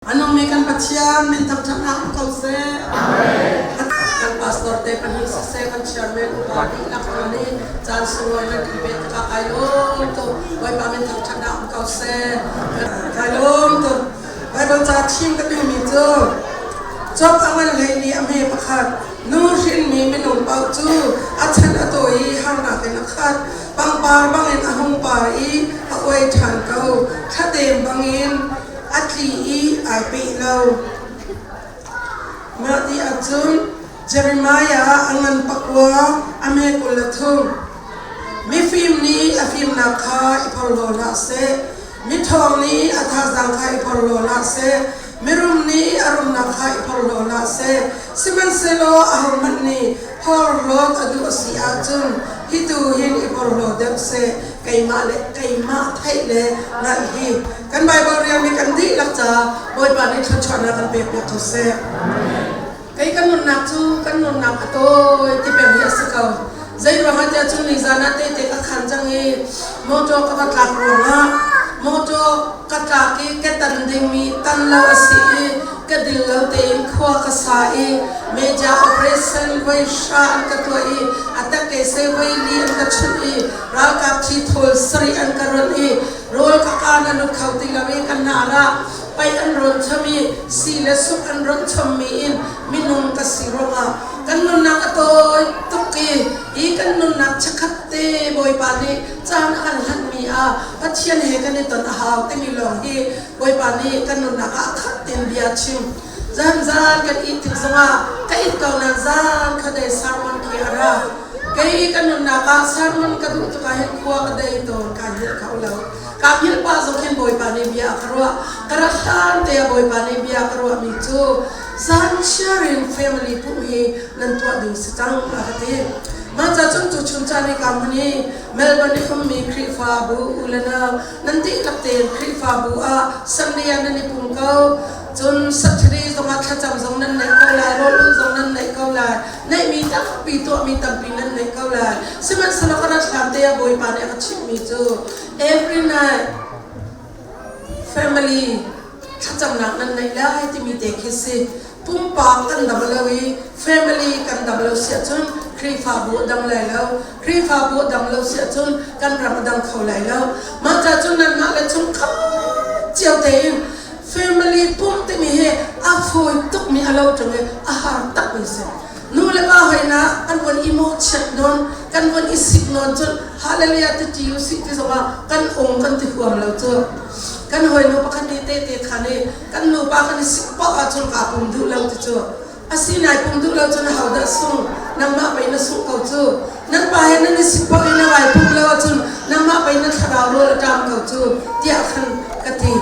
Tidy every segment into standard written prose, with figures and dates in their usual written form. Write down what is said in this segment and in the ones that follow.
A nungmi kan Pathian min thangṭhatnak um ko seh. Kan pastor te pahnih siseh, kan chairman upa dihlak hna nih caan sunglawi nan kan pek tikah kai lawm tuk. Bawipa min thangṭhatnak um ko seh. Kai lawm tuk. Bible ca chim ka duhmi cu Job a ngan hlei ni a hme pakhat nu hrinmi minung paoh cu a chan a tawi i harnak in a khat. Pangpar bangin a hung par i a uai ṭhan ko. Thladem bangin a tli i ai peh lo. Mah ti ahcun Jeremiah a ngan pakua a me 23. Mifim nih a fimnak kha i porhlaw hlah seh, miṭhawng nih a thazaang kha i porhlaw hlah seh, mirum nih a rumnak kha i porhlaw hlah seh. Sihmanhsehlaw ahohmanh nih porhlawt a duh a si ahcun hi tu hin i porhlaw deuh seh, keimah le keimah theih le hngalh hi Kan Baibal rian hi kan dihlak ca Bawipa nih thluachuahnak kan pek piak ko seh. Kei kan nunnak cu kan nunnak a tawi ti peng hi a si ko. Zei ruangah tiah cun nizan ah tete ka khan cang i motor ka va tlak ruangah motor ka tlak i ka tan dingmi tan lo a si i ka dil lo tein khua ka sa i meja operation voi hra an ka tuah i a tak se voi li an ka chunh i ralkap thi thawl sarih an ka ronh i Rawl ka kaan a lut kho ti lo i kan hnar ah pei an rawn chom i si le suk an rawn chommi in minung ka si ruangah kan nunnak a tawi tuk i hi kan nunnak chikkhat te Bawipa nih caan a kan hlanhmi ah Pathian he kan i ton a hau timi lawng hi Bawipa nih kan nunnak ah a khat tein bia chim. Zanzan kan it tik zongah ka it ko nain zan kha dei sermon khi a ra. Kei ka nunnak ah sermon ka duh tuk ah hin khua ka dei tawn kaa hngilh kho lo. Kaa hngilh pah zong khin Bawipa nih bia a ka ruah. Ka rat hlan te ah Bawipa nih bia a ka ruahmi cu zan chiar in family pumh hi nan tuah ding si cang a ka ti. Mah ca cun cu chun caan i kaa hmun i Melbourne i ummi Khrihfabu u le nau nan dihlak tein Khrihfabu ah Sunday ah nan i pum ko. Cun Saturday zongah thlacam zong nan neih ko lai, rawl ulh zong nan neih ko lai, neihmi tampi tuahmi tampi nan neih ko lai. Sihmanhsehlaw ka rat hlan te ah Bawipa nih a ka chimhmi cu every night family thlacamnak nan neih lai timi te khi si. Pumpak kan dam lo i family kan dam lo si ahcun Khrihfabu a dam lai lo. Khrihfabu a dam lo si ahcun kan ram a dam kho lai lo. Mah ca cun nanmah le chungkhar cio tein Family pumh timi hi a fawi tukmi a lo ṭung i a har takmi si. Nu le pa hoihna kan von i mawhchiat nawn, kan von i sik nawn cun hallelujah ti ṭi usih ti zongah kan ung kan ti huam lo cu. Kan hawinu pakhat nih tehte khan i kan nupa kan i sik paoh ahcun kaa pum duh lo ti cu. Asi nai pum duh lo cun ahodah sung? Nangmah pei na sungh ko cu. Nan pa he nan i sik paoh i na vai pum lo ahcun nangmah pei na thlarau rawl a ṭam ko cu tiah khan ka ti.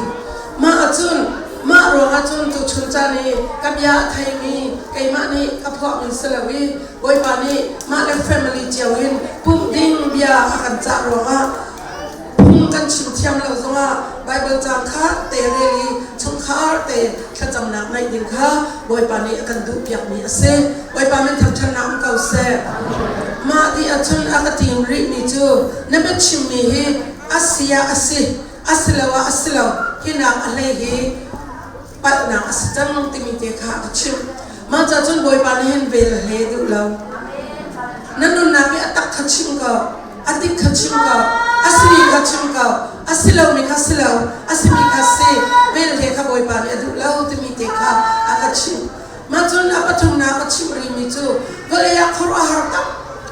Mah ahcun mah ruangah cun tuchun caan i ka bia a theimi keimah nih ka phuahmi si lo i Bawipa nih mah le family cio in pumh ding bia a kan cah ruangah Phung kan chim thiam lo zongah Baibal caang kha te rel i chungkhar te thlacamnak ngeih ding kha Bawipa nih a kan duhpiakmi a si. Bawipa min thangṭhatnak um ko seh. Mah ti ahcun a ka tim rihmi cu na biachimmi hi a si ah a si, a si lo ah a si lo, hinak a hlei hi palhnak a si cang timi te kha a ka chimh. Mah ca cun Bawipa nih hin vel a hle duh lo. Na nunnak i a tak kha chim ko, a dik kha chim ko, a simi kha chim ko, a si lomi kha si lo, a simi kha si, vel hle kha Bawipa nih a duh lo timi te kha a ka chimh. Mah cun a pathumnak a chimh rihmi cu vawlei ah khuaruahhar tak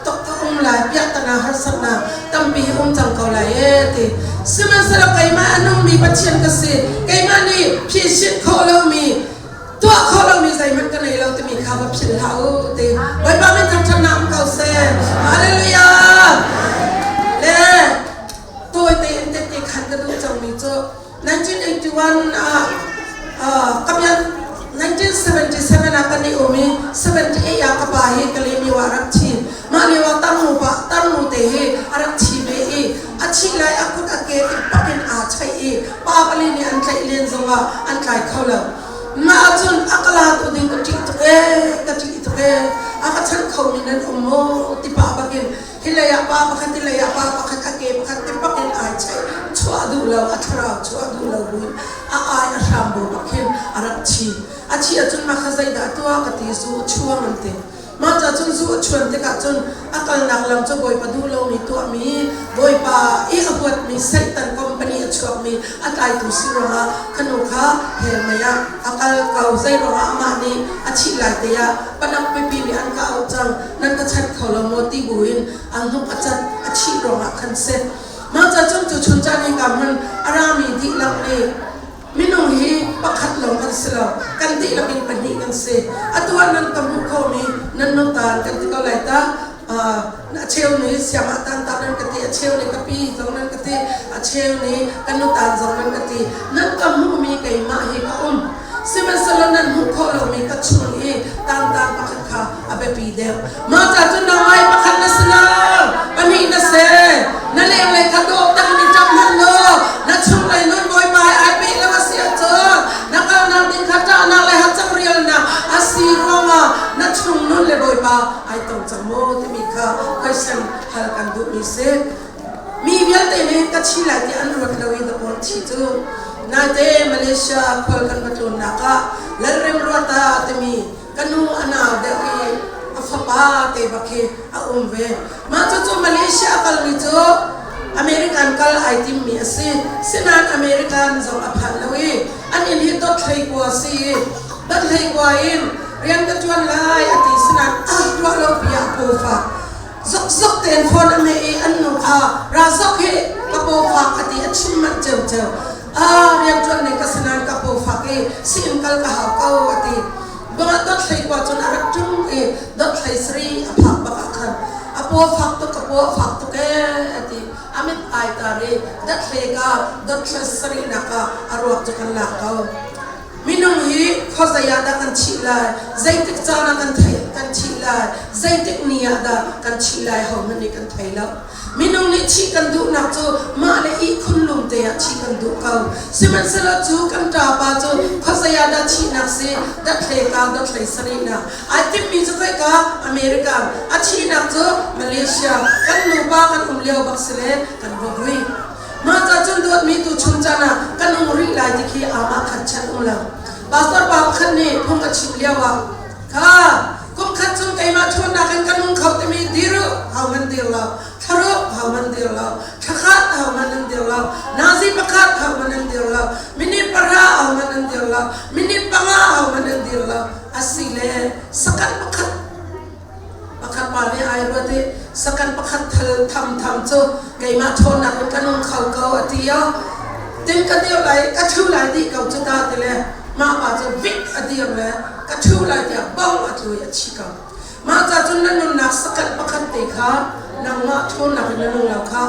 tuk a um lai, piahtana harsatnak tampi hi um cang ko lai ee ti. Sihmanhsehlaw keimah a nungmi Pathian ka si, keimah nih phisin khawh lomi tuah khawh lomi zeihmanh ka nei lo timi kha va philh hlah u ti. Bawipa min thangṭhatnak um ko seh. Hallelujah! Le tawi tein tette khan ka duh cangmi cu 1981 ah ka pian 1977 ah kan i um i 78 ah ka pa hi Kalemi ah rak thi. Mah lio ah tarnu pa tarnu te hi a rak thi ve i a thih lai a kut a ke ti pak in aa chaih i pa pali nih an tlaih len zongah an tlai kho lo. Mah ahcun a ka la tu ding ka ṭih tuk ee ka ṭih tuk ee a ka chanh khomi nan um maw ti pah bakin. Hi lei ah pa pakhat, hi lei ah pa pakhat, a ke pakhat ti pak in ai cheih. Chuah duh lo, a thlarau chuah duh lo buin a ai a hram bu bak hin a rak thi. A thi ahcun mah kha zeidah a tuah ka ti zu a chuang an ti. Mah ca cun zu a chuan tikah cun a kalnak lam cu Bawipa duh lomi tuahmi, Bawipa i a huatmi Satan company a chuakmi a tlaitu si ruangah ka nu kha hell mei ah a kal ko. Zei ruangah amah nih a thih lai te ah panak pipi nih an ka auh cang, nan ka chanh kho lo maw ti buin a hnuk a cat a thih ruangah khan si. Mah ca cun cu chun caan hi ka hmun a rami dihlak nih Minung hi pakhat lawng kan si lo, kan dihlak in pahnih kan si. Atu ah nan ka hmuh khomi nan nutan kan ti ko lai ta. A cheu nih siangah tan ta nan ka ti, a cheu nih ka pi zong nan ka ti, a cheu nih ka nutan zong nan ka ti. Nan ka hmuhmi keimah hi ka um. Sihmanhsehlaw nan hmuh khawh lomi ka chung i tangtang pakhat kha a biapi deuh. Mah ca cun nangmah hi pakhat na si lo, pahnih na si. Na lenglei kha dawh tak in i ṭap hmanh law na chunglei nun Bawipa he ai peh lo a si ahcun na kalnak ding kha ṭahnak le hacang rialnak a si ruangah na chung nun le Bawipa ai tong cang maw timi kha question hal kan duhmi si. Mi vialte nih ka thi lai ti an ruat lo i dakawn thi cu naite Malaysia khual kan va tlawnnak ah Lalrem Ruata timi ka nu a nau deuh i a fapa te bak hi a um ve. Mah cucu Malaysia a kalmi cu American kal ai timmi a si. Sinain American zong a phan lo i an inn hi dot hleikua si i dot hleikua in rian ka ṭuan lai a ti sinain ah ruah lo pi ah a paw Zokzok tein phone a hmeh i an nu kha ra zok hi ka paw fak a ti a chim manh ceoceo. Ah rianṭuan ning ka si nain ka paw fak i sii kal ka hau ko a ti. Bangah dot hlei kua cun a rak ṭung i dot hlei sari a phak bak ah khan a paw fak tuk ka paw a fak tuk ee a ti. A mit ai tar i dat hlei ka dot hlei sarih nak ah a ruak cu kan lak ko. Minung hi khuazei ah dah kan thih lai, zeitik caan ah kan theih kan thih lai, zeitik ni ah dah kan thih lai hohmanh nih kan thei lo. Minung nih thih kan duhnak cu mah le ihkhun lung te ah thih kan duh ko. Sihmanhsehlaw cu kan ṭapa cu khuazei ah dah thihnak si, dathlei ka dathlei sarihnak. Ai timhmi cu khoika America, a thihnak cu Malaysia, kan nupa kan um lio bak si le kan va vui. Mah ca cun dawtmi tuchun caan ah kan um rih lai ti khi aamah khan chan um lo. Pastor pa pakhat nih phung a chim lio ah kha kum khat chung keimah ṭhawnnak in ka nung kho timi dir u hohmanh dir lo thlaruk hohmanh dir lo thlakhat hohmanh an dir lo nazi pakhat hohmanh an dir lo minute pahra hohmanh an dir lo minute panga hohmanh an dir lo asile sakan pakhat Pakhat pa nih ai ruat i sakan pakhat thal tham tham cu keimah ṭhawnnak in ka nung kho ko a ti i tin ka dir lai ka ṭhu lai dih ko cu ta ti le mah pa cu vik a dir le ka ṭhu lai tiah bong a tlu i a thi ko. Mah ca cun na nunnak sakan pakhat te kha nangmah ṭhawnnak in na nung lo kha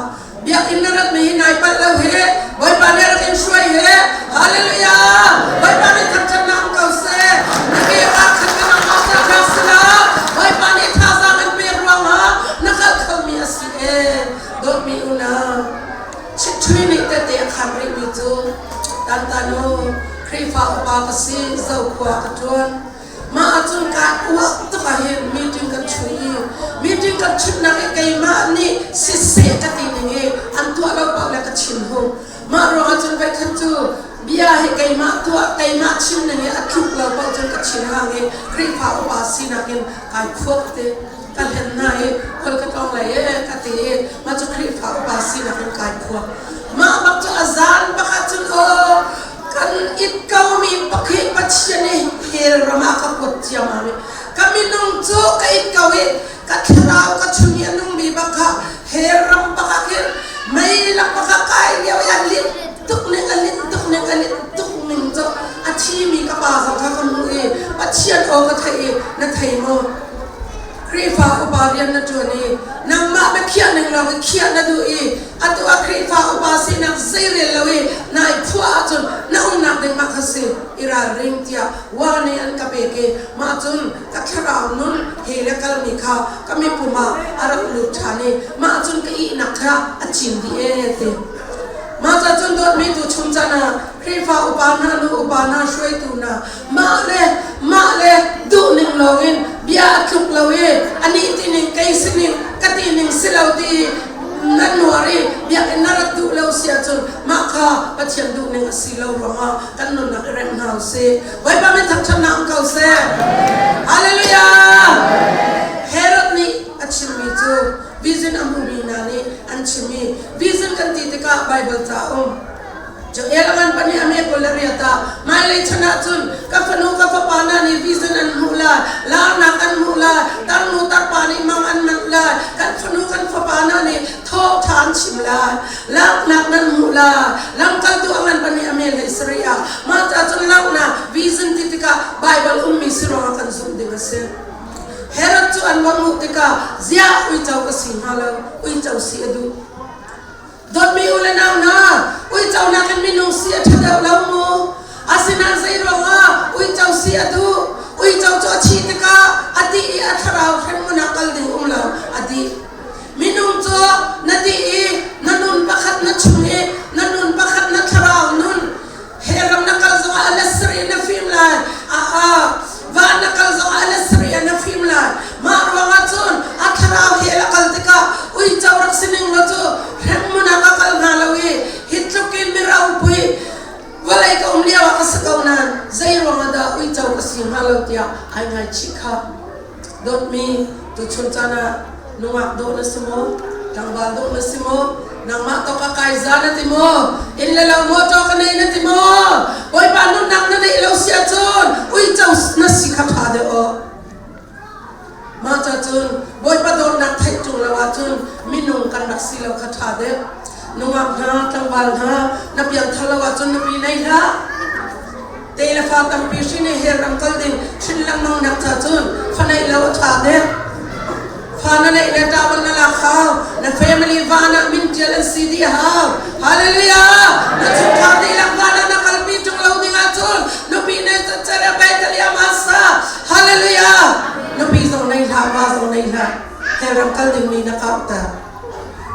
Biakinn na rat mi hi nai palh lo hi Bawipa nih rak in hruai hi Hallelujah Bawipa nih thangṭhatnak um ko seh na ke ah khan ka nangmah ca hna sila Bawipa nih thazaang in pek ruangah na kal khomi a si e dawtmi unau chitṭhui nih tete a khan rihmi cu tantanu Khrihfa upa ka si zokhua ka ṭuan Mah ahcun kaa uah tuk ahhin meeting kan chuih i meeting kan chimnak i keimah nih siseh ka ti ning i an tuah lo paoh le ka chim hung. Mah ruangah cun voikhat cu bia hi keimah tuah keimah chim ning i a tluk lo paoh cun ka chim hang i Khrihfa upa sinak in kai phuak te ka hlen hna i khual ka tlawng lai e ka ti i mah cu Khrihfa upa sinak in kai phuak. Mah bak cu a zan bak ahcun aw Kan it komi pakhi Pathian i hell ram ah ka kuat ciammam i ka minung cu ka it ko i ka thlarau ka chung i a nungmi bak kha hell ram bak ah khin mei lak bak ah kai lio i a linh tuk ning a linh tuk ning a linh tuk ning cu a thimi ka pa zong kha ka hmuh i Pathian aw ka theih i na thei maw Khrihfa upa rian na ṭuan i nangmah biakhiah ning lawng i khiah na duh i atu ah Khrihfa upa sinak zeirel lo i nai phuah ahcun na umnak ding mah kha si i ralring tiah wa nih an ka pek i mah cun ka thlarau nun he le kalmi kha ka mipum ah a rak lut ṭhan i mah cun ka ihnak kha a cin dih ee ti. Mah ca cun dawtmi tu chung can ah Khrihfa upa hna nu upa hna hruaitu hna mah le mah le duhning lawngin Bia a tluk lo i anih ti ning kei si ning ka ti ning si lo ti nan nuar i biakinn na rat duh lo si ahcun mah kha Pathian duh ning a si lo ruangah kan nunnak i rem hna usih. Bawipa min thangṭhatnak um ko seh. Hallelujah! Herod nih a chimmi cu vision a hmumi hna nih an chim i vision kan ti tikah Baibal ca a um. Joel a ngan pahnih a me 28 ah hmailei chan ah cun ka fanu ka fapa hna nih vision an hmuh lai, larnak an hmuh lai, tarnu tarpa nih mang an manh lai, kan fanu kan fapa hna nih thawngṭha an chim lai, laknak nan hmuh lai. Lamkaltu a ngan pahnih a me 17 ah mah ca cun langhnak vision ti tikah Baibal ummi si ruangah kan zumh ding a si. Herod cu an va hmuh tikah ziah uico ka si hnga lo, uico si a duh. Dawtmi u le nau hna, uico nakin minung si a ṭha deuh lo mu. Asinain zei ruangah uico si a duh? Uico cu a thih tikah a dih i a thlarau hremhmun ah kal ding um lo, a dih. Minung cu na dih i na nun pakhat na chung i na nun pakhat na thlarau nun he ram na kal zongah a let sarih na fim lai. Ah, van na kal zongah a let sarih na fim lai. Mah ruangah cun a thlarau he a kal tikah uico rak si ning law cu hremhmun ah ka kal hnga lo i hi tluk in miropui vawlei ka um lio ah ka si ko nain zei ruangah dah uico ka si hnga lo tiah ai ngaichih kha. Dawtmi, tuchun caan ah nungak dawh na si maw? Tlangval dawh na si maw? Nangmah tawk a kai za na ti maw? Inn le lo motor ka nei na ti maw? Bawipa nunnak na neih lo si ahcun uico na si kha ṭha deuh aw. Mah ca cun Bawipa dawtnak theih ṭung lo ahcun minung kan rak si lo kha ṭha deuh. Nungak hna, tlangval hna, na piangthar lo ahcun nupi nei hlah. Te le fa tampi hrin i hell ram kal ding hrin lengmang nak cha cun fa neih lo a ṭha deuh. Fa na neih le ṭawan na lak hau. Na family van ah min ṭial an si dih a hau. Hallelujah! Na chungkhar dihlak van ah na kalpi ṭung lo ding ahcun nupi nei cere Bethlehem ah sa. Hallelujah! Nupi zong nei hlah, va zong nei hlah. Hell ram kal dingmi na kauhter.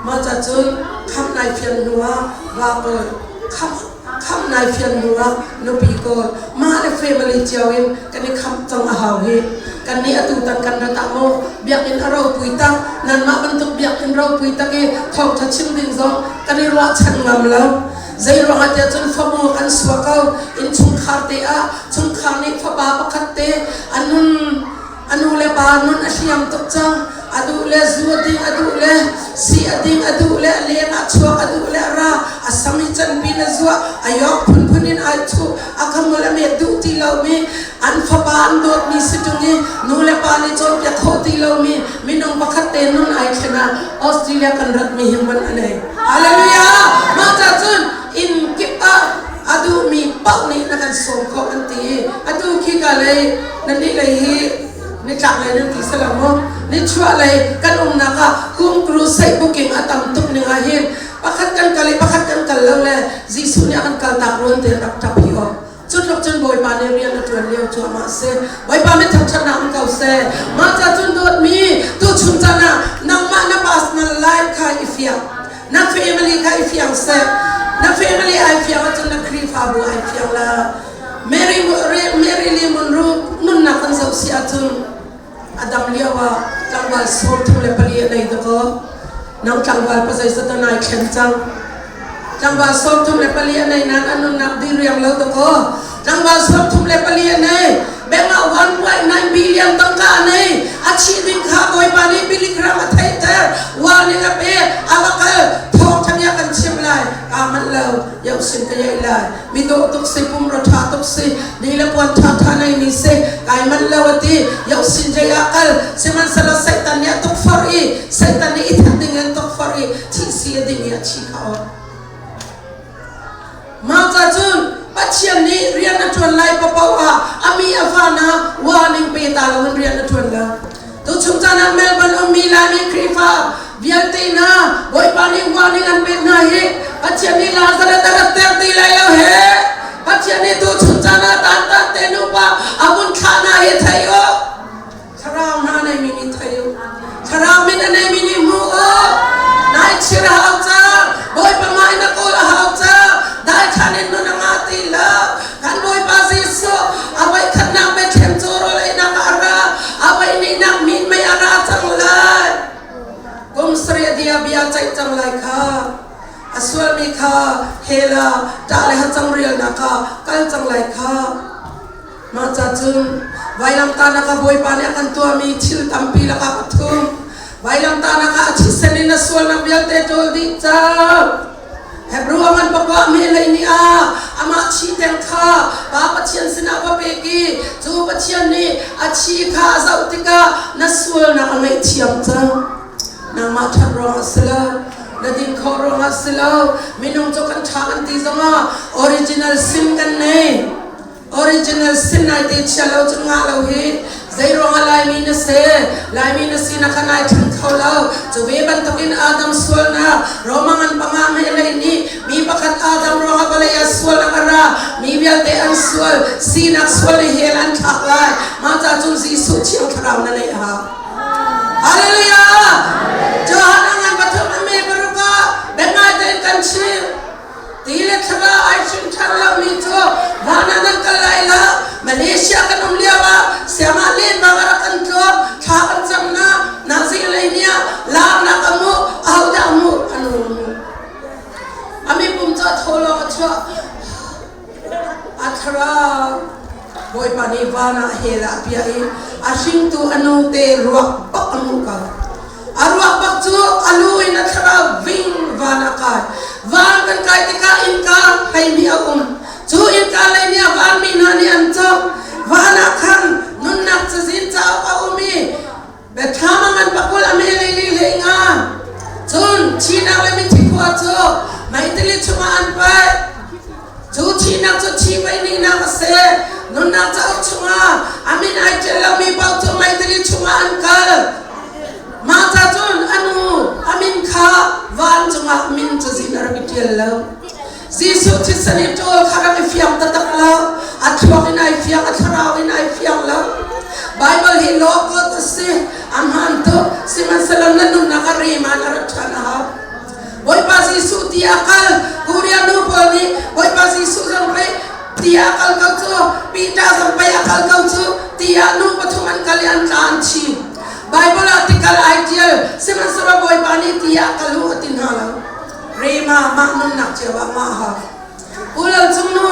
Mah ca cun khamh nai fian hnu ah va kawl khamh khamh nai fian hnu ah nupi kawl mah le family cio in kan i khamh cang a hau hi. Kan nih atu tan kan rat ah maw biakinn a ropui tak nanmah bantuk biakinn ropui tak i thawngṭha chim ding zong kan i ruahchan ngam lo. Zei ruangah tiah cun famu kan sua ko. Innchungkhar te ah chungkhar nih fapa pakhat te a nun A nu le pa nun a hliam tuk cang. A duh le zu a ding, a duh le si a ding, a duh le leng ah chuak, a duh le a ra. A sam i canpi na zuah, a yok phunphun in ai thuh, a khamul a met duh ti lomi, an fapa an dawtmi si ṭung i nu le pa nih cawnpiak khawh ti lomi minung pakhat te nun ai thlen ah Australia kan ratmi hi man a nei. Hallelujah! Mah ca cun inn kip ah a duhmi paoh nih na kan sawm khawh an ti i atu khi ka lei Nannih lei hi nitlak lei nan ti selo maw? Nichuah lei kan umnak ah kum crusade booking a tam tuk ning ah hin pakhat kan kal i pakhat kan kal lo le Jesuh nih a kan kaltak ruan te rak ṭap hi aw. Cu tluk cun Bawipa nih rian a ṭuan lio cuahmah a si. Bawipa mit thangṭhatnak um ko seh. Mah ca cun dawtmi tuchun caan ah nangmah na personal life kha i fiang. Na family kha i fiang seh. Na family ai fiang ahcun na Khrihfabu ai fiang la. Mary Mary le Monroe nunnak kan zoh si ahcun a dam lio ah tlangval 34 a nei dakaw. Nang tlangval pa zeizat a nai thlen cang. Tlangval 34 a nei nain a nunnak di riang lo dakaw. Tlangval 34 a nei. Bank ah 1.9 billion tangka a nei. A chih ding kha Bawipa nih Billy Graham a theihter. Warning a pe. A va kal. Thawngtha bia kan chim lai. Kaa manh lo. Yoh sin ka yeih lai. Mi dawh tuk si pumrua ṭha tuk si ni le puan ṭhaṭha nei mi si kai manh lo a ti. Yoh sin jei ah kal. Sihmanhsehlaw Satan nih a tukforh i Satan nih i that ding in tukforh i thih si a ding i a thi kha aw. Mah ca cun Pathian nih rian a ṭuan lai paoh ah a mi a fa na warning pe ta loin rian a ṭuan lo. Tuchung caan ah Melbourne ummi Laimi Khrihfa vialte hna Bawipa nih warning an pek hna hi Pathian nih Lazarus a ratter ti lai lo he. Pathian nih tuchun caan ah tan tan te nupa a vun thlah hna hi thei u. Thlarau hna neimi nih thei u. Thlarau min a neimi nih hmu u. Nai chir a hau cang. Bawipa mai na kawl a hau cang. Dai thlan in nun a ngah ti lo. Kan Bawipa Jesuh a voikhatnak Bethlehem cu rawl einak ah a ra. A voi ni Hell ah ṭah le hacang rialnak ah kal cang lai kha. Mah ca cun vailamtahnak ah Bawipa nih a kan tuahmi thil tampi lakah pathum. Vailamtahnak ah a thisen in a sualnak vialte ṭawl dih cang. Hebrew a ngan pakua hme lei ni ah amah thi teng kha Pa Pathian sinah va pek i cu Pathian nih a thi kha a zoh tikah na sualnak a ngaihthiam cang. Nangmah ṭhat ruangah a si lo, na din khawh ruangah a si lo. Minung cu kan ṭha kan ti zongah original sin kan nei. Original sin nai te chia lo cun ngah lo hi zeiruangah Laimi na si? Laimi na si na kha nai ṭhen kho lo. Cu ve bantukin Adam sualnak Roma ngan panga hme lei nih mi pakhat Adam ruangah vawlei ah sualnak a ra. Mi vialte an sual, sinak sual i hell an thlak lai. Mah ca cun Jesuh Thiang Thlarau na neih a hau. Hallelujah! Johan a ngan pathum a me paruk ah biangai tein kan chim. Ti le thlarau ai hrin ṭhan lomi cu van ah nan kal lai lo. Malaysia kan um lio ah siangah lenbang a rak kan tlawm. Thla kan cam na nazi lei ni ah laarnak a mu ahodah a mu a nu a mu. A mipum cu a thaw lawng a chuah. A thlarau Bawipa nih van ah hell ah a piah i a hringtu a nu te ruak bak a hmuh ko. A ruak bak cu a lu in a thlarau ving van a kai. Van kan kai tikah innka hleimi a um. Cu innka lei nih a vanmi hna nih an cawk. Van ah khan nunnak cazin cauk a um i Biathlam a ngan pakul a me lei li hlei nga. Cun thihnak le mithi khua cu meitili chungah an paih. Cu thihnak cu thi pei nihnak a si. Nunnak cauk chungah a min ai ṭial lomi paoh cu meitili chungah an kal. Mah ca cun a nu a min kha vancung ah min cazin a rak i ṭial lo. Jesuh thisen i ṭawl kha rak i fiang taktak lo. A thluak in ai fiang, a thlarau in ai fiang lo. Bible hi law a si, a hmaan tuk. Sihmanhsehlaw na nunnak a rem ah na rat ṭhan a hau. Bawipa Jesuh ti a kal, Korea nu pawl nih Bawipa Jesuh zong pei ti a kal ko cu, Peter zong pei a kal ko cu, ti ah nu pathum an kal i an tla an thi. Bible ah tikal ai ṭial, sihmanhsehlaw Bawipa nih ti ah kal u a ti hna lo. Rema mah nunnak cio ah mah ha. U Lal Cung Nu,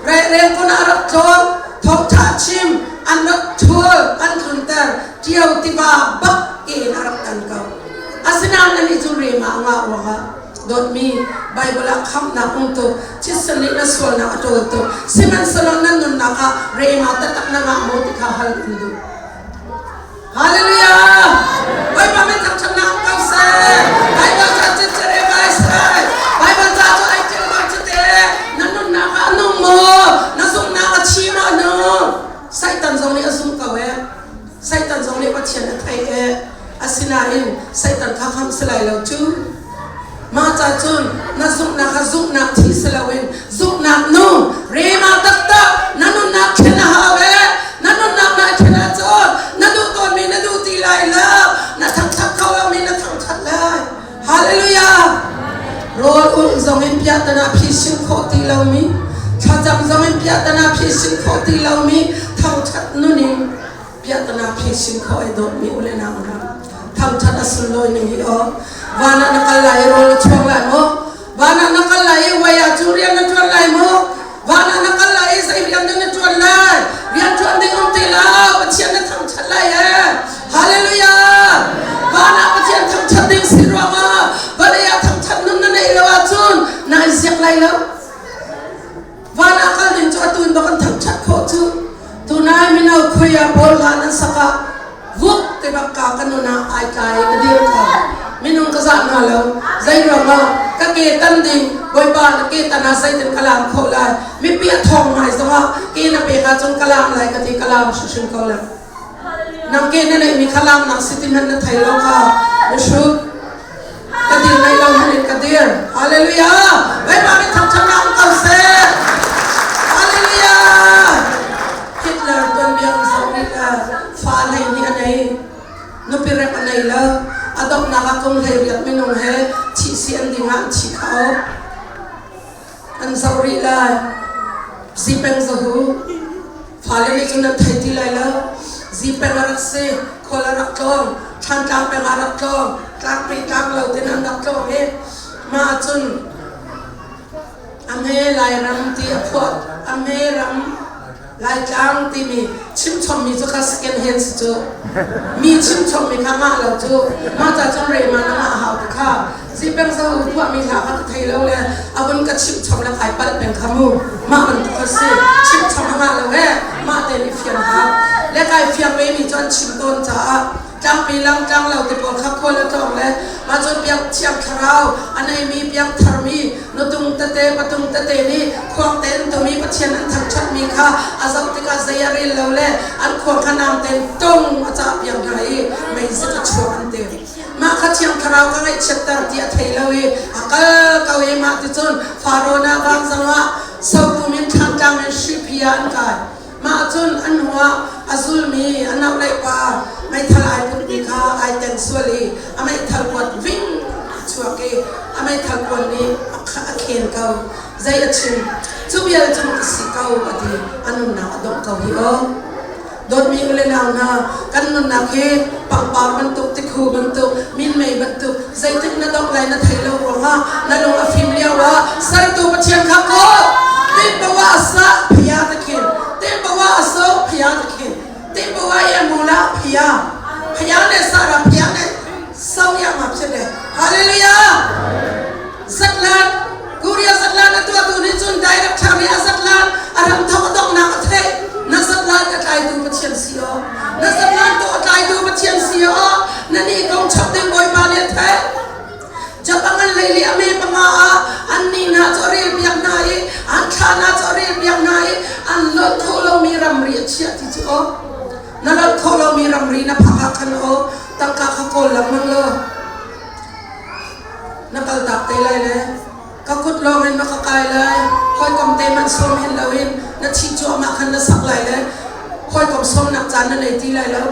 Reng kun ah rak tlawn, thawngṭha chim, an rak ṭhul, an tlunter, ṭio tiva bak ke in a rak tan ko. Asinain anih cu Rema a ngah ruangah dawtmi Bible ah khamhnak um tuk, thisen nih na sualnak a ṭawl tuk. Sihmanhsehlaw nan nunnak ah Rema taktak na ngah maw ti kha hal in duh. Hallelujah! Bawipa min thangṭhatnak um ko seh. Bible ca cicere kai sai. Bible ca cu ai ṭial bang cu te. Na nunnak ah a nung maw? Na zumhnak a thi maw a nung? Satan zong nih a zum ko ee. Satan zong nih Pathian a theih ee. Asinain Satan kha khamh si lai lo cu. Mah ca cun na zumhnak kha zumhnak thi si loin zumhnak nung rema taktak na nunnak thlen a hau ee. Na nunnak na thlen ahcun na duh tawnmi na duh ti lai lo. Na thangṭhat kho lomi na thangṭhat lai. Hallelujah! Rawl ulh zong in piahtana phisin khawh ti lomi, thlacam zong in piahtana phisin khawh ti lomi thangṭhat nun in piahtana phisin khawh ai dawtmi u le nau hna. Thangṭhat a sunlawi ning hi aw. Van ah na kal lai i rawl na chuang lai maw? Van ah na kal lai i wai ah cu rian na ṭuan lai maw? Van ah na kal lai i zei rian dah na ṭuan lai? Rian ṭuan ding um ti lo. Pathian na thangṭhat lai ee. Hallelujah! Van ah Pathian thangṭhat ding si ruangah vawlei ah thangṭhat nun na neih lo ahcun nai ziak lai lo. Van ah kal ding cu atu in bak an thangṭhat khawh cu. Tunai mino khui ah pawl hla nan sak ah vuk te bak ka ka nun ah ai tlai i ka dir kho. Minung ka zah hna lo. Zei ruangah ka ke tan ding Bawipa na ke tan ah zeitin ka laam khawh lai. Mipi a thawng ngai zongah ke na pek ahcun ka laam lai ka ti ka laam hrimhrim ko lai. Nang ke na neihmi kha laamnak si ti hmanh na thei lo kha na hrut. Ka dir lai lo hmanh in ka dir. Hallelujah! Bawipa nih thangṭhatnak um ko seh. Hallelujah! Hitler tuanbia um zoh rih le fa hlei nih a nei. Nupi rek a nei lo. A donghnak ah kum 18 minung he thih si an ding ah an thi kho. An zoh rih lai. Zipeng zahu. Fale nih cun nan thei ti lai lo. Zipeng a rak si, khual a rak tlawng, Thlantlang peng ah rak tlawng, tlangpi tlang lo tin an rak tlawng i mah ahcun A hme Lairam ti a phuah. A hme ram Laitlang timi chimchommi cu kha second hand si cu. Mi chimchommi kha ngah lo cu. Mah ca cun rehma na ngah hau ti kha. Zipeng zo phuahmi hla kha ka thei lo le a vun ka chimchom le kai palh peng kha mu. Mah bantuk a si. Chimchom a ngah lo he. Mah tein i fian hau. Le kai fiang ve mi cu an chim tawn caah tlangpi lang tlang lo te pawl kha khual a tlawng le mah cun piang thiang thlarau a neimi piang tharmi nutung tete patung tete nih khuang tein tumi Pathian an thangṭhatmi kha a zoh tikah zei a rel lo le an khuang kha nam tein tung a cah piak hna i meizik a chuak an ti. Mah kha thiang thlarau ka ngaihchiatter ti a thei lo i a kal ko i mah ti cun Faro na vanzang ah sopum in thlangtlang in hriphi ah an kai. Mah cun an hnuah a zulmi a nauleih pa meithal ai putmi kha ai teng sual i a meithal kuat ving a chuak i a meithal kuan nih a khen ko. Zei a chim? Cu vial cu ka si ko a ti. A nunnak a dongh ko hi aw. Dawtmi u le nau hna, kan nunnak hi pangpar bantuk, tikhu bantuk, minmei bantuk, zeitik na dongh lai na thei lo ruangah na lung a fim lio ah sertu Pathian kha kawl. Tin bawa a sa phia ta khin. Tin bawa a so phia ta khin. Tin bawa ye mula phia. Phia ne sa ra phia ne so ya ma phe de. Hallelujah. Zatlan Korea zatlan a tuahtu nih cun director nih a zatlan a ram thawk a donghnak a theih. Na zatlan a tlaitu Pathian si aw. Na zatlan to a tlaitu Pathian si aw. Na nih kong chap ding Bawipa nih a theih. Japan an lei li a me panga ah an ni hna cu a rel piak hna i an thla hna cu a rel piak hna i an lonh khawh lomi ramri a chiah ti cu aw. Na lonh khawh lomi ramri na phak ah khan aw tangka kha kawl lengmang law na kaltak te lai le ka kut lawng in na ka kai lai hawikom te man sawm hin loin na thi cuahmah khan na sak lai le hawikom sawmnak caan na nei ti lai lo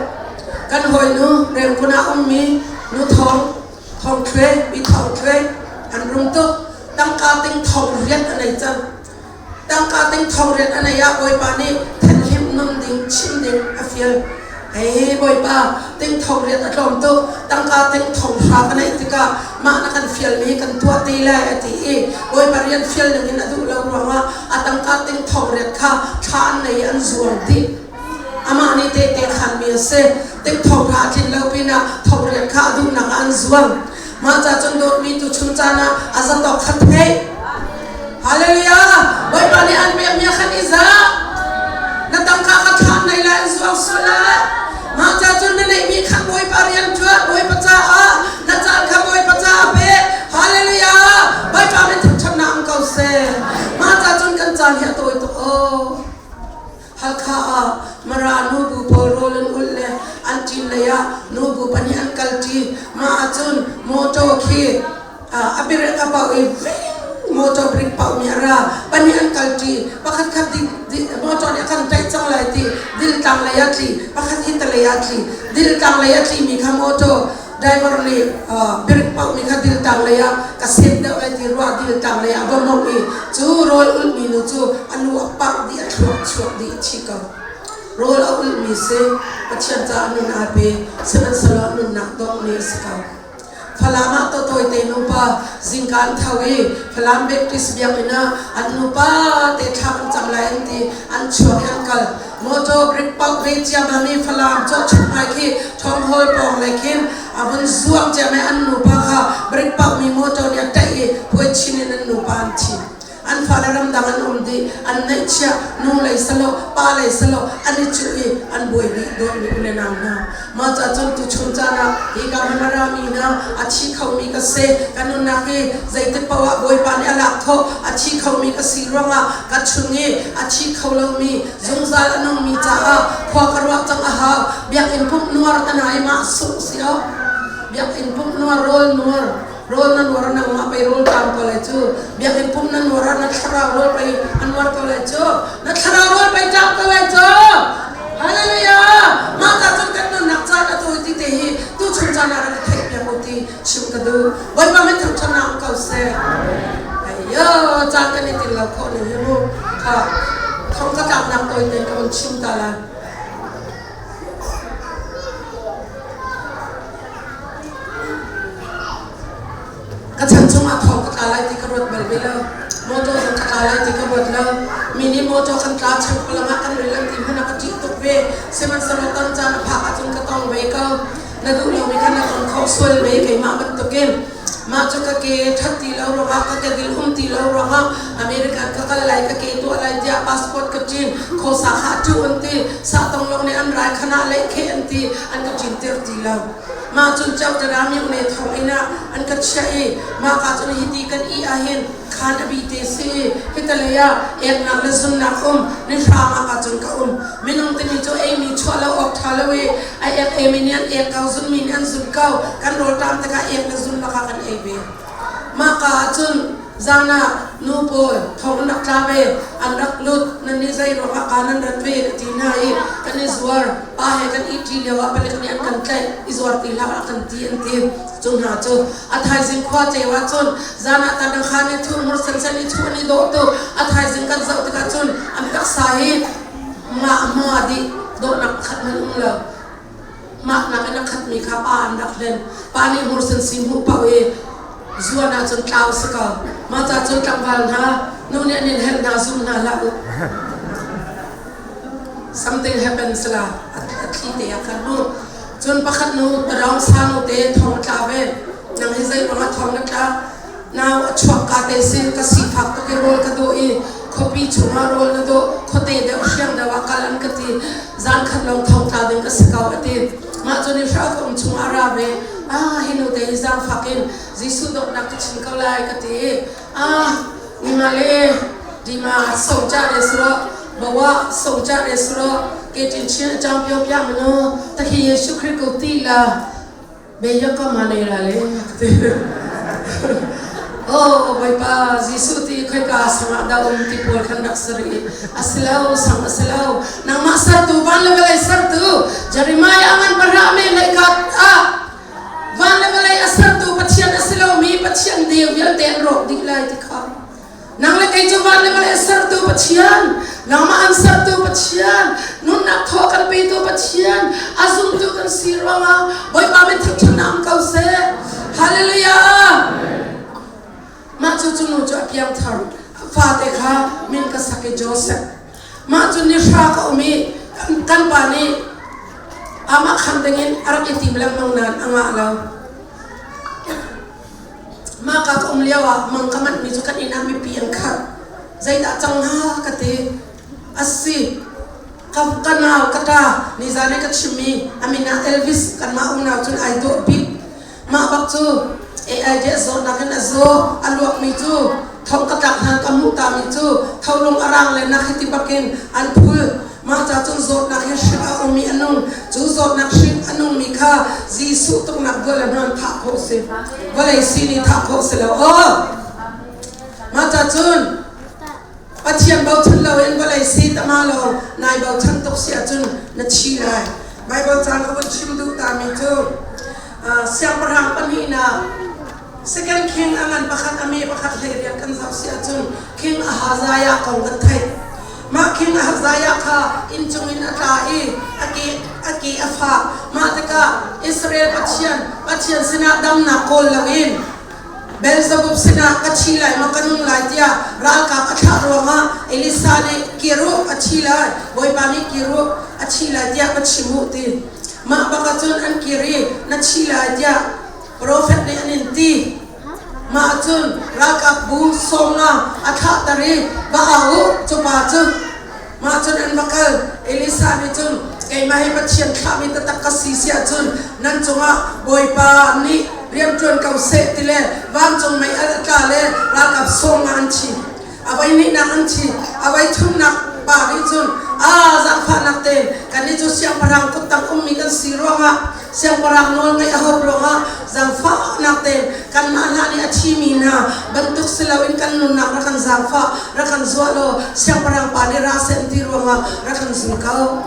kan hawinu rengkun ah ummi nu thawng thawng thluai mi thawng thluai an rum tuk tangka ting thong riat a nei cang Tangka ting thong rian a nei ah Bawipa nih thenhlimh nun ding chim ding a fial. Hei Bawipa, ting thong rian a tlawm tuk, tangka ting thong hra ka neih tikah mah na kan fialmi kan tuah te lai a ti i Bawipa rian fial ning in a duh lo ruangah a tangka ting thong riat kha thla an nei i an zuar dih. Amah nih tehte khanmi a si. Ting thong hra a tlin lo pinah thong riat kha a duhnak ah an zuar. Mah ca cun dawtmi tu chung caan ah a zatawk kha theih. Hallelujah! Bawipa nih an pekmi a khan i za. Na tangka kha thlan nei lai an zuang sual lai. Mah ca cun na neihmi khan Bawipa rian ṭuan, Bawipa caah na caan kha Bawipa caah pe. Hallelujah! Bawipa min thangṭhatnak um ko seh. Mah ca cun kan caan hi a tawi tuk aw. Halkha ah Mara nubu pawl rawl an ulh le an ṭin lei ah nubu pahnih an kalṭi. Mah ahcun mawṭaw khi a birek a pauh i mawṭaw brik pauhmi a ra. Pahnih an kalṭi. Pakhat khat mawṭaw nih a kan tlaih cang lai ti diltlang lei ah tli. Pakhat hi talei ah tli. Diltlang lei a tlimi kha mawṭaw driver nih birik pauhmi kha diltang lei ah ka set deuh lai ti ruah diltang lei ah a va mongh i cu rawl ulhmi nu cu a lu a parh dih a thluak chuak dih a thi ko. Rawl a ulhmi si Pathian caah nun aa pe sihmanhsehlaw nunnak donghmi a si ko. Falam ah tawtawite nupa zingka an tho i Falam Baptist biakinn ah an nupa te thla kan cam lai an ti an chuak i an kal. Motor brake pauh ve ciammam i Falam cawhchuk ngai khi Thawng Hall pawng lei khin a vun zuang ciam i an nupa kha brake pauhmi motor nih a ṭaih i puai chin in an nupa an thi. An fale ramdang an um dih, an neihchiah, nu lei salo, pa lei salo, an i cuh i an buai dih dawtmi u le nau hna. Mah ca cun tuchun caan ah hika hmun a rami hna a thi khomi ka si. Ka nunnak hi zeitik paoh ah Bawipa nih a lak khawh. A thi khomi ka si ruangah ka chung i a thi kho lomi zungzal a nungmi caah khua ka ruah cang a hau. Biakinn pumh nuar ka na i mah sungh si lo. Biakinn pumh nuar rawl nuar rawl na nuar nangmah pei rawl ṭam ko lai cu. Biakinn pumh na nuar ah na thlarau rawl pei a nuar ko lai cu. Na thlarau rawl pei ṭam ko lai cu. Hallelujah! Mah ta cun kan nunnak caan a tawi ti te hi tuchun caan ah rak i theih piak u ti chim ka duh. Bawipa min thangṭhatnak um ko seh. Ayo, caan kan i til lo khawh ning hi mu. Kha thong ka tlaknak tawi tein ka vun chim ta lai. Ka chan chungah thong ka tla lai ti ka ruat bal ve lo. Motor zong ka lai ti ka ruat lo. Mi nih motor kan tla chang palang ah kan ril an ti hmanh ah ka ṭih tuk ve. Sihmanhsehlaw ton caan a phak ahcun ka tong ve ko. Na duh lomi kha na ton khawh sual ve keimah bantukin. Mah cu ka ke ṭhat ti lo ruangah ka kedil um ti lo ruangah American ka kal lai ka ke tuah lai tiah passport ka ṭin. Khosa kha a ṭuh an ti. Sahtong lawng nih an rai khanah leh kheh an ti. An ka ṭinter ti lo. Mah cun Ceutada myone thonginn ah an ka chiah i mahka cun hiti kan ih ahhin khaan a bi te si i hitalei ah eknak le zunnak um ni hram ah ka cun ka um. Minung timi cu eimi chuah lo awk ṭha lo i a ek eimi nih an ek ko, zunmi nih an zun ko. Kan rawlṭam tikah ek le zun lakah kan ei ve. Mahka ah cun zan ah nu pawl thong an rak tla ve, an rak lut, nannih zei ruangah ka nan rat ve ka ti hna i kan i zuar. Pa he kan ihṭi lio ah palik nih an kan tlaih, i zuar ti hlah a kan ti an ti. Cu hna cu a thaizing khua ceu ah cun zan ah tan khan i thu hmur sensen i thu an i dawh tuk. A thaizing kan zoh tikah cun an taksa hi ngah hma dih dawhnak khat hmanh um lo. Maknak in a khatmi kha pa an rak hlen. Pa nih hmursen si hmuh paoh i zuan ahcun tlau si ko. Mah ca cun tlangval hna, nu nih an in helh hna, zum hna hlah u. Something happens la a thli te ah khan mu. Cun pakhat nu tadawng sa nu te thong a tla ve. Nang hi zei ruangah thong na tlak? Nau a chuak ka te si ka sifak tuk i rawl ka dawh i khuapi chungah rawl na dawh khuate deuh hriang deuh ah kal an ka ti zan khat lawng thong tla ding ka si ko a ti. Mah cu ni hra ka um chungah a ra ve. Ah hi nu te hi zaangfak in Jesuh dawtnak ka chim ko lai ka ti i ah nima le dima so cha re suro bawa so cha re suro ke tin chin chang pyo pya mano takhi Yesu Christ ko ti la Oh Bawipa Jesuh ti khoika sangah dah um ti pawl khan rak si rih. A si lo, sang a si lo. Nangmah sertu van le vawlei sertu Jeremiah ngan pahra me leika ah van le vawlei a sertu Pathian a si lomi Pathian deu vialte an rawk dih lai ti kha. Nang le kei cu van le vawlei a sertu Pathian, nangmah an sertu Pathian, nunnak thaw kan petu Pathian, a zumtu kan si ruangah Bawipa min thangṭhatnak um ko seh. Hallelujah! Mah cu cu nu cu a piangthar, a fate kha min ka sak i Joseph. Mah cu ni hra ka um i kan pa nih amah khan dingin a rak i tim lengmang nain a ngah lo. Mahka ka um lioah mang ka manhmi cu kan inn ah mipi an khat. Zeidah cang hnga ka ti. A si. Ka, ka nau, ka ṭa, nizan i ka chimmi a min ah Elvis kanmah unau cun ai dawh bik. Mah bak cu AIDS zawtnak in a zaw, a luakmi cu thong ka tlak hlan ka hmuh tami cu tholung a rang le nak hiti bakin an phul. Mah ca cun zawtnak hi hrik a um i a nung. Cu zawtnak hrik a nungmi kha Jesuh tuknak bual le hnon thah khawh si. Vawlei si nih thah khawh si lo. Aw! Mah ca cun Pathian bochan loin vawlei si tama lo nai bochan tuk si ahcun na thi lai. Baibal caan ka vun chim duh tami cu siangpahrang pahnihnak Second King a ngan pakhat a me pakhat hlei rian kan zoh si ahcun King Ahaziah kong kan theih. Mah King Ahaziah kha inncung in a tla i a ke a ke a fak. Mah tikah Israel Pathian Pathian sinah damnak kawl loin Beelzebub sinah ka thi lai maw ka nung lai tiah ralkap a thlah ruangah Elisa nih kir u a thi lai Bawipa nih kir u a thi lai tiah va chim u ti. Mah bak ah cun an kir i na thi lai tiah profet nih an in ti. Mah cun ralkapbu sawmnga a thlahter i va au u cu pa cu. Mah cun an va kal. Elisa nih cun keimah hi Pathian thlahmi taktak ka si si ahcun nan cungah Bawipa nih rianṭuan ko seh ti le vancung mei alh a tla le ralkap sawmnga an thi. A voi hnihnak an thi. A voi thumnak pa nih cun aa zaangfahnak tein kannih cu siangpahrang kuttang ummi kan si ruangah Siangpahrang nawl ngaih a hauh ruangah zaangfahnak tein kanmah hna nih a thimi hna bantuk si loin kan nunnak rak kan zaangfah, rak kan zuah law siangpahrang pa nih ra seh an ti ruangah rak kan zul ko.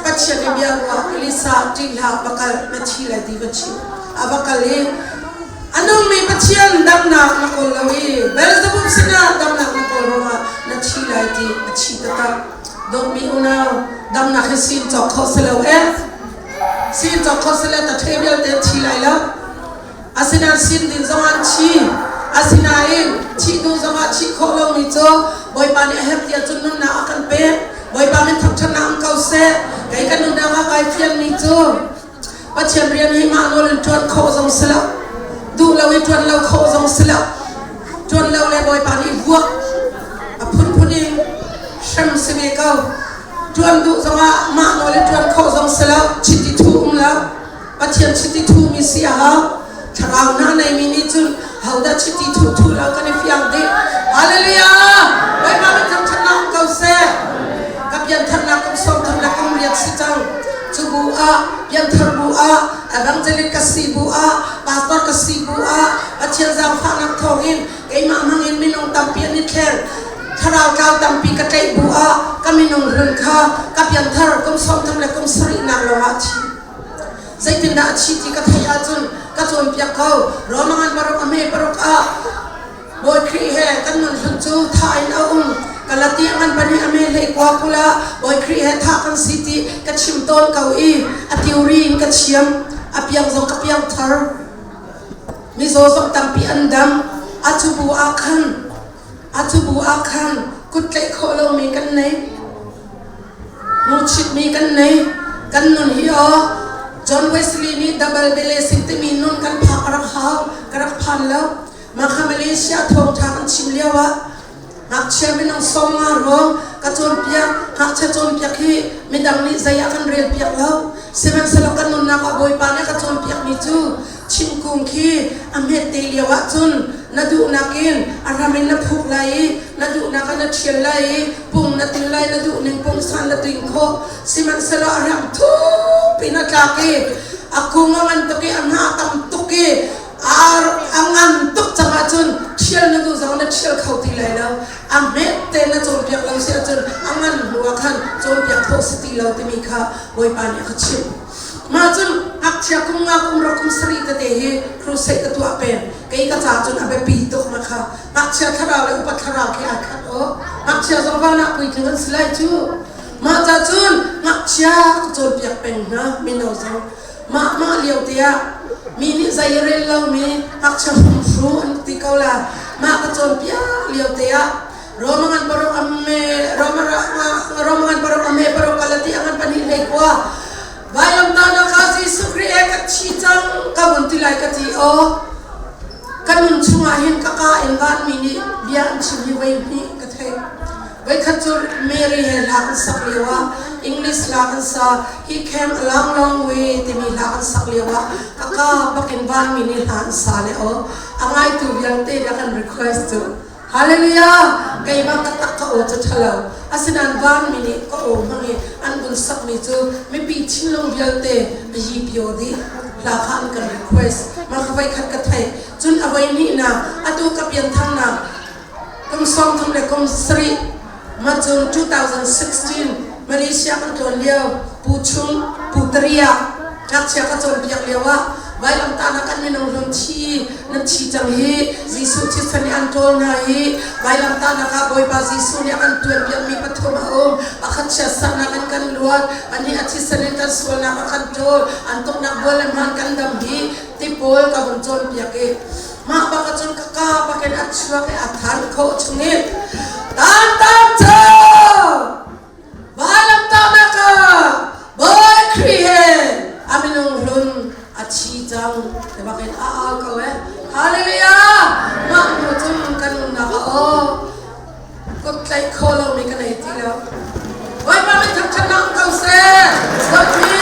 Pathian i bia ruah Elisa ṭih hlah va kal na thi lai ti va chim. A va kal i a nungmi Pathian damnak na kawl lo i Beelzebub sinah damnak na kawl ruangah na thi lai ti a thi taktak. Dawtmi unau, damnak hi sin cawk khawh si lo eh. Sin cawk kho sile ta ṭhe vialte an thi lai lo. Asinain sin din zong an thi. Asinain thih duh zongah thih khawh lomi cu Bawipa nih a herh ti ahcun nunnak a kan pek. Bawipa min thangṭhatnak um ko seh. Kei ka nunnak ah kai fianmi cu Pathian rian hi mah nawl in ṭuan khawh zong si lo. Duh lo i ṭuan lo khawh zong si lo. Ṭuan lo le Bawipa nih vuak a phunphun in hrem si ve ko. Ṭuan duh zongah mah nawl in ṭuan khawh zong si lo. Chiti thu um lo. Pathian chiti thumi si a hau. Thlarau hna neimi nih cun hodah chiti thu thu lo kan i fiang dih. Hallelujah! Bawipa min thangṭhatnak um ko seh. Ka piantharnak kum 30 le kum riat si cang. Cu bu ah, pianthar bu ah, evangelist ka si bu ah, pastor ka si bu ah, Pathian zaangfahnak thawngin keimah hmangin minung tampi an i thleng. Thlarau tlau tampi ka tlaih bu ah ka minung hlun kha ka pianthar kum 30 le kum sarihnak lawngah thi. Zeitindah a thi ti ka theih ahcun ka cawnpiak ko. Roman paruk a hme paruk ah Bawi Khrih he kan nun hlun cu tha in a um. Galati a ngan pahnih a hme hlei kua 20 ah Bawi Khrih he thah kan si ti ka chim tawn ko i a theory in ka thiam. A piang zong ka piang thar. Mizaw zong tampi an dam. A cu bu ah khan a cu bu ah khan kut tlaih khawh lomi kan nei. Hmuhchitmi kan nei. Kan nun hi aw John Wesley nih double blessing timi nun kan phak a rak hau, ka rak phan lo. Mah kha Malaysia thawngṭha kan chim lio ah ngakchia minung 50 ruang ka cawnpiak. Ngakchia cawnpiak hi midang nih zei ah kan relpiak lo. Sihmanhsehlaw kan nunnak ah Bawipa nih a ka cawnpiakmi cu Thingkung khi a hmet te lio ahcun na duhnak in a ram in na phuk lai i na duhnak ah na ṭhial lai i pung na til lai, na duhning pungsan na tuing khawh. Sihmanhsehlaw a ram thup in a tlak i a kung a ngan tuk i a hnah tam tuk i a ngan tuk cang ahcun ṭhial na duh zong na ṭhial kho ti lai lo. A hmet te na cawnpiak lo si ahcun a ngan hnu ah khan cawnpiak khawh si ti lo timi kha Bawipa nih a ka chimh. Mah cun ngakchia kum nga kum ruk kum sarih tete hi crusade ka tuah peng. Kei ka ca cun a biapi tuk ma kha. Ngakchia thlarau le upa thlarau khi aa khat aw. Ngakchia zong van ah puitling an si lai cu. Mah ca cun ngakchia ka cawnpiak peng hna mino zong. Mah mah lio te ah mi nih zei rel lomi ngakchia hrumhru an ti ko la. Mah ka cawnpiak lio te ah Romangan paruk amme Romangan paruk amme paruk kalati angan pahnih hlei kua vailamtahnak ah Jesuh Khrih he ka thi cang ka vun ti lai ka ti aw ka nun chungah hin ka ka in vanmi nih bia an chim hi voi hnih ka theih voikhat cu Mary he hla kan sak lio ah English hla kan sa he came a long long way timi hla kan sak lio ah ka ka bakin vanmi nih hla an sa le aw a ngaitu vialte dah kan request cu Hallelujah! Keimah taktak ka aw cu ṭhalo. Asinain vanmi nih ka aw hmang i an vun sakmi cu mipi thinlung vialte a yipio dih. Hla kha an kan request. Mah kha voikhat ka theih. Cun a voi hnihnak, atu ka piantharnak kum 30 le kum sarih ma cun 2016 Malaysia kan tlawn lio Pu Chung Pu Taria ngakchia ka cawnpiak lio ah vailamtahnak kan minung hlun thi nan thi cang hi Jesuh thisen nih an ṭawl hna i vailamtahnak ah Bawipa Jesuh nih a kan tuanpiakmi pathum a um pakhat chiatsaknak in kan luat pahnih a thisen in kan sualnak a kan ṭawl an tuknak bual le hmaan kan dam hi ti pawl ka vun cawnpiak i mah bak ahcun ka ka bakin a chuak i a than khawh chung i tan tan cu vailamtahnak ah Bawi Khrih he a minung hlun a thi cang ti bakin a au ko eh hallelujah mah hnu cun kan nunnak a aw kut tlaih khawh lomi ka nei ti lo Bawipa min thangṭhatnak um ko seh Dawtmi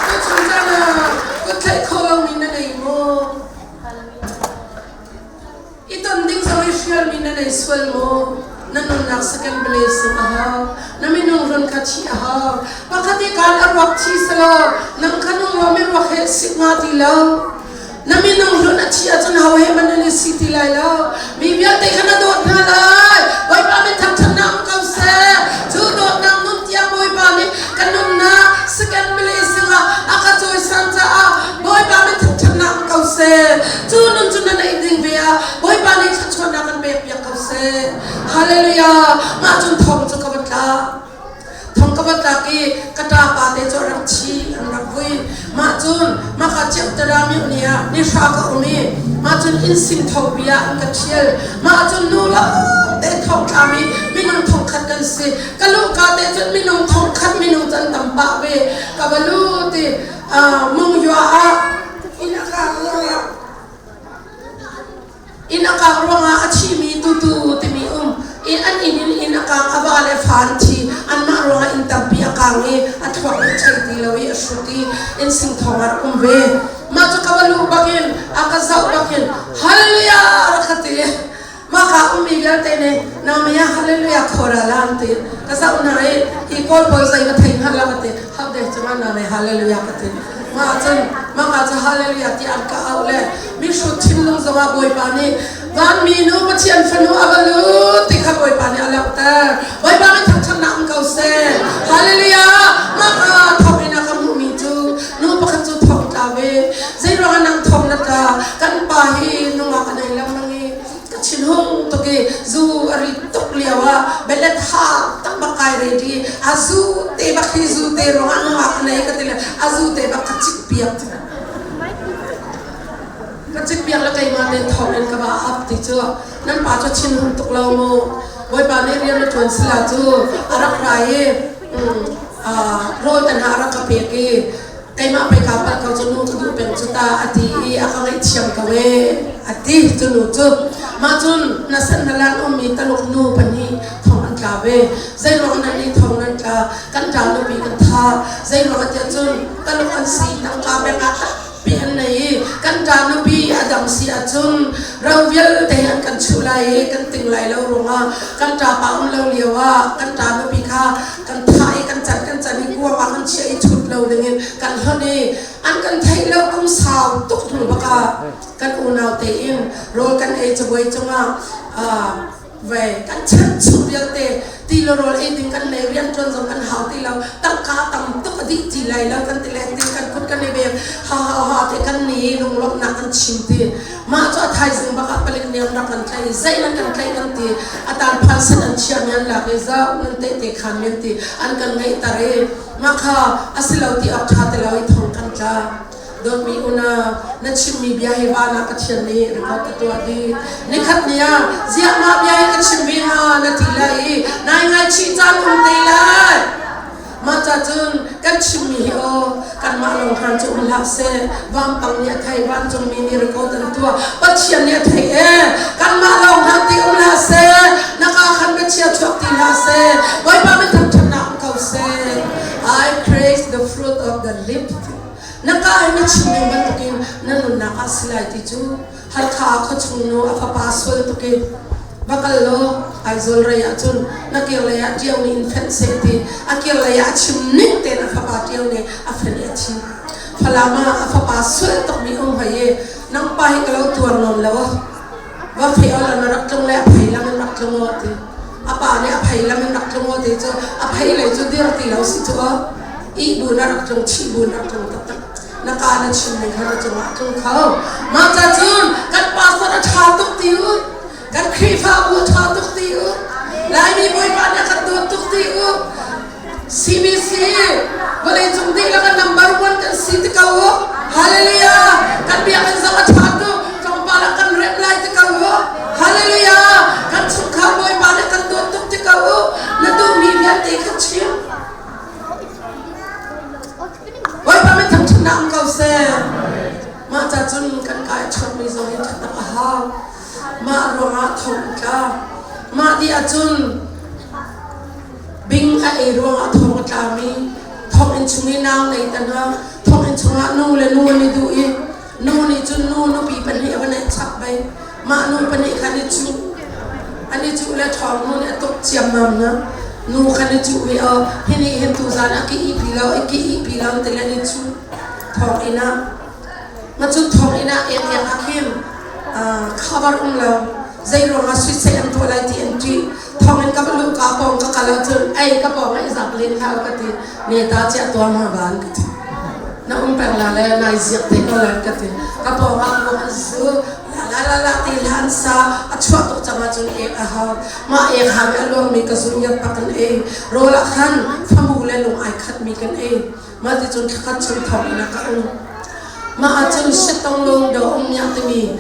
tuchun caan ah kut tlaih khawh lomi na nei maw I ton ding zong i hrialmi na nei sual maw? Na nunnak second blessing a hau. Na minung run kha thih a hau. Pakhat i kaan a ruak thi selaw nang kha nung law mi ruak he sik nga ti lo. Na minung hlun a thi ahcun ho he man nan i si ti lai lo. Mi vialte kha na dawt hna lai. Bawipa min thangṭhatnak um ko seh. Cu dawtnak nun tiang Bawipa nih ka nunnak second blessing ah a ka cawisan caah Bawipa min thangṭhatnak um ko seh. Cu nun cu na neih ding ve ah Bawipa nih thluachuahnak kan pekpiak ko seh. Hallelujah! Mah cun thong cu ka va tla. Thong ka va tlak i ka ṭapa te cu a rak thi, an rak vui. Mah cun maka chiap tara mioh ni ah ni hra ka um i Mah cun inn sing tho bia an ka ṭhial. Mah cun nu lawngte thongtlami minung thongkhat kan si. Ka luhka te cun minung thongkhat minung can tam pah ve. Ka va lut i Mungyua ah inn a kang ruangah inn a kang ruangah a thimi tutu timi um i an inn in inn a kang a va le fa an thi anmah ruangah inn tampi a kang i a thluak in thei ti lo i a hrut i inn sing thong a rak um ve. Mah cu ka va luh bakin a ka zoh bakin hallelujah rak ka ti. Mah ka ummi vialte nih nangmah hallelujah khora la an ti. Ka zoh hna i hi kawl pawl zei va thei hngal lo ka ti. Hau de cu ma nangmah hallelujah ka ti. Mah cun mah ka cu hallelujah ti an ka auh le mi hrut thinlung zongah Bawipa nih vanmi nu Pathian fanu a va lut ti kha Bawipa nih a langhter. Bawipa min thangṭhatnak um ko seh. Hallelujah! Mah ka thawk in a ka hmuhmi cu nu pakhat cu thong tla ve. Zei ruangah nang thong na tla? Kan pa hi nungak a nei lengmang i ka thinhung tuk i zu a ri tuk lio ah belet ha tak bak kai ready a zu te bak hi zu te ruangah nungak a nei ka ti le a zu te bak ka cik piak ka cik piak le keimah te thong in ka va ap ti cu nan pa cu thinhung tuk lo mu Bawipa nih rian a ṭuan sila cu a rak ra i rawl te hna a rak ka pek i keimah pei kaa palh ko cu nu ka duh peng cu ta a ti i a ka ngaihthiam ko ee a ti cu nu cu. Mah cun na san na lan ummi Taluk nu pahnih thong an tla ve. Zeiruang nan nih thong nan tla kan ṭa nupi kan tha zeiruang tiah cun Taluk an si tangka pek ah pi an nei i kan ṭa nupi a dam si ahcun ro vialte an kan chuh lai i kan ting lai lo ruangah kan ṭapa um lo lio ah kan ṭa nupi kha kan thah i kan can kan can i kuang ah kan chiah i chut lo dingin kan hlonh i an kan theih lo kum sau tuk hnu bakah kan unau tein rawl kan ei cabuai cungah ve kan chan chung vialte ti lo rawl ei ding kan nei rian ṭuan zong kan hau ti lo tangka tam tuk a dih ti lai lo kan ti le ti kan kut kan i beng ha ha ha te kan ni lunglawmhnak kan chim ti mah cu a thaizing bak ah palik nih an rak kan tlaih zei nan kan tlaih kan ti a tan phan san an chia mi an lak i zau nan te te khan men ti an kan ngeih tar i mah kha a si lo ti awk ṭha ti lo i thong kan tla Dawtmi unau, na chimmi bia hi van ah Pathian nih record a tuah dih. Nikhat ni ah ziah mah bia hi ka chim ve hnga na ti lai i nai ngaichih caan um te lai. Mah ca cun kan chimmi hi aw kanmah lawng hran cu um hlah seh. Vampang nih a thei, vancungmi nih record an tuah. Pathian nih a theih ee. Kanmah lawng hran ti um hlah seh. Na ka khan biachia chuak ti hlah seh. Bawipa min thangṭhatnak um ko seh. I praise the fruit of the lip. Na ka i na chim ning bantukin na nunnak ah si lai ti cu Halkha khuachung nu a fapa sual tuk i va kal law Aizawl rei ah cun na kir lei ah ṭio nih in fenh seh ti a kir lei ah a chim ning tein a fapa ṭio nih a fenh i a thi. Falam ah a fapa sual tukmi um hoi i nang pa hi ka lo tuar nawn lo va feh ol na rak tlung le a phei lam in rak tlung aw ti a pa nih a phei lam in rak tlung aw ti cu a phei lei cu dir ti lo si cu aw ih bu na rak tlung chih bu na rak tlung taktak na ka na chim ning kha na cungah a tlung kho mah ca cun kan pastor a ṭha tuk ti u kan Khrihfabu a ṭha tuk ti u Laimi Bawipa nih a kan dawt tuk ti u CBC vawleicung dihlak ah number one kan si ti ko u. Hallelujah! Kan biakinn zong a ṭha tuk. Tlawmpal ah kan remh lai ti ko u. Hallelujah! Kan chungkhar Bawipa nih kan dawt tuk ti ko u. Na duhmi vialte kha chim. Bawipa min thangṭhatnak um ko seh. Mah ca cun kan kai chuakmi zong hi ṭhat a hau. Mah ruangah thong tla. Mah ti ahcun Bing a ei ruangah thong a tlami, thonginn chung i nau nei ta hna, thonginn chungah nu le nu an i duh i nu nih cun nu nupi pahnih a va neih chap bei. Mah nu pahnih kha an i cuh. An i cuh le ṭhawng nu nih a tuk ciammam hna. Nu khan i cuh ve aw, hi nih hin tuzan a ki ihpi lo, i ki ihpi lo ti le an i cuh. Thonginn ah Ma cu thonginn ah ek ek ah khin khabar um lo zei ruangah suicide an tuah lai ti an ṭih thonginn ka va luh ka pawng ka kal ahcun ei ka pawng ah i zak len hlah ka ti neta chiah tuar ma van ka ti na um peng la le nai ziak te ko lai ka ti ka pawng ah kuak an zu la la la la ti hlan sa a chuah tuk cang ahcun ek a hau mah ek ha a luangmi ka zun yat pak kan ei rawl ah khan famu le lung ai khat mi kan ei Mah ti cun thlakhat chung thawk in a ka um. Mah ahcun Shetong Lung Do Um Miah timi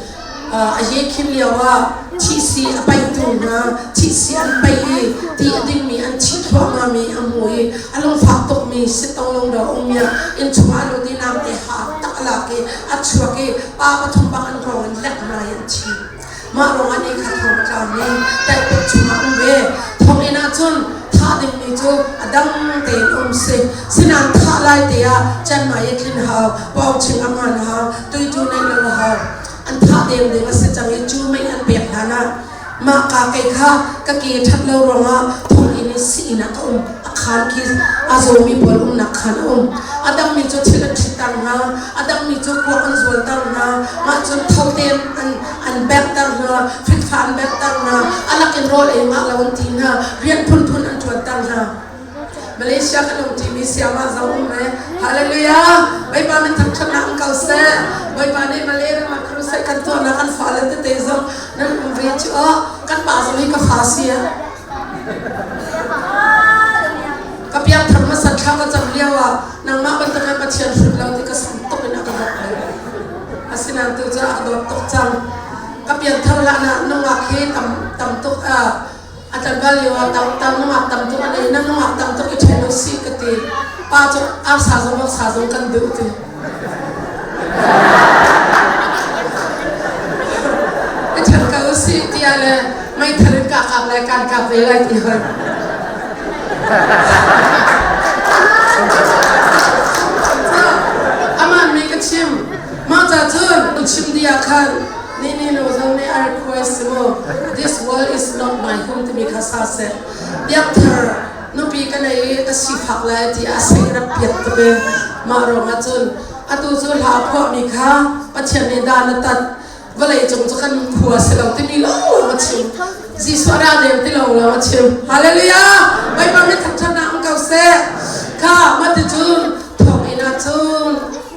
A ye khim lio ah thihsi a paihtu hna thihsi an paih i ti a dingmi an thi thluahmahmi a hmu i a lungfak tukmi sittong lungdo um i innchung ah lut i namte ha tak a lak i a chuak i pa pathum bak an hrawng in lek hna i an thi. Mah ruangah ni kha thong a tlami taihpek chungah um ve. Thonginn ah cun thah dingmi cu a dang tein um si. Sinain thah lai te ah canmai i tlin hau, pawngching a hman hau, tuitu neih lo a hau. An thah deng ding a si cang i cu mei an pek hlan ah mah ka kei kha ka ke ṭhat lo ruangah thonginn i sii-inn ah ka um. A khaan khi a zawmi pawl umnak khaan a um. A dammi cu thil an ṭhitter hna, a dammi cu kuak an zualter hna, mah cun tho tein an an benghter hna, fikfa an benghter hna, a lakin rawl ei ngah lo an ti hna, rian phunphun an ṭuanter hna. Malaysia kan um ṭimi siama zong um ve. Hallelujah! Bawipa min thangṭhatnak um ko seh. Bawipa nih Malay ram ah crusade kan tuahnak kan fale tete zong nan um ve cu aw. Kan pa zong hi ka fa si. Ka piangthar hmasat thla ka cam lio ah nangmah bantuk in Pathian hrut lo ti ka sam tuk in a ka dawt lo. Asinain tu cu a ka dawt tuk cang. Ka pianthar hlan ah nungak hi tam tam tuk a a tlangval lio ah tam tam nungak tam tuk a nei na nungak tam tuk i ṭhen u sih ka ti. Pa cu arsa zong voksa zong kan duh ti. I ṭhen ko u sih tiah le meithal in ka kap lai kan kap ve lai ti hoi. Amah mi ka chim. Mah ca cun chim dih ah khan ni ni no zong nih I request mu this world is not my home timi kha sa seh. Biakthar nupi ka nei i ka sifak lai ti a sei rak piat tuk i mah ruangah cun atu cu hla phuahmi kha Pathian nih dan a tat vawlei cung cu kan khua si lo timi lawng a chim Jesuh a ra deng ti lawng lawng a chim Hallelujah Bawipa mi thangṭhatnak um ko seh kha mah cun thawnginn ah cun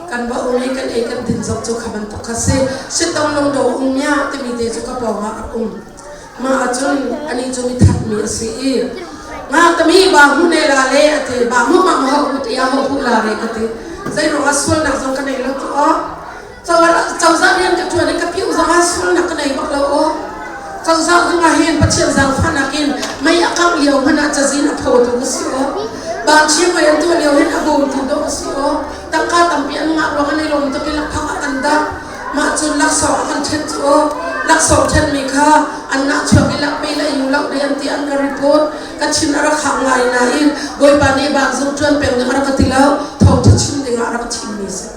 kan va um i kan ei kan din zong cu kha bantuk kha si sitong lung do um mia timi te cu ka pawng ah a um mah ahcun ani cu mi thatmi a si i nga tami ba hu ne la le ati ba mu ma ho hu ti a ho hu la re ka ti zei ruangah sualnak zong ka nei lo tu aw cozah rian ka ṭuan i ka piu zong ah sualnak ka nei bak lo aw cozah zong ah hin Pathian zaangfahnak in mei a kangh lio hmanh ah cazin a photu ka si aw bangchim mei an tuah lio hin a bawmtu dawh ka si aw tangka tampi an ngah ruang an i lawm tuk i lakphak a kan dah mah cun laksawng a kan ṭhen cu aw laksawng ṭhenmi kha an nahchuak i lakpe le yu loh de an ti an ka report ka thin a rak hak ngai nain Bawipa nih vanzung ṭuan peng ding a rak ka ti lo thawngṭha chim ding ah a rak thimmi si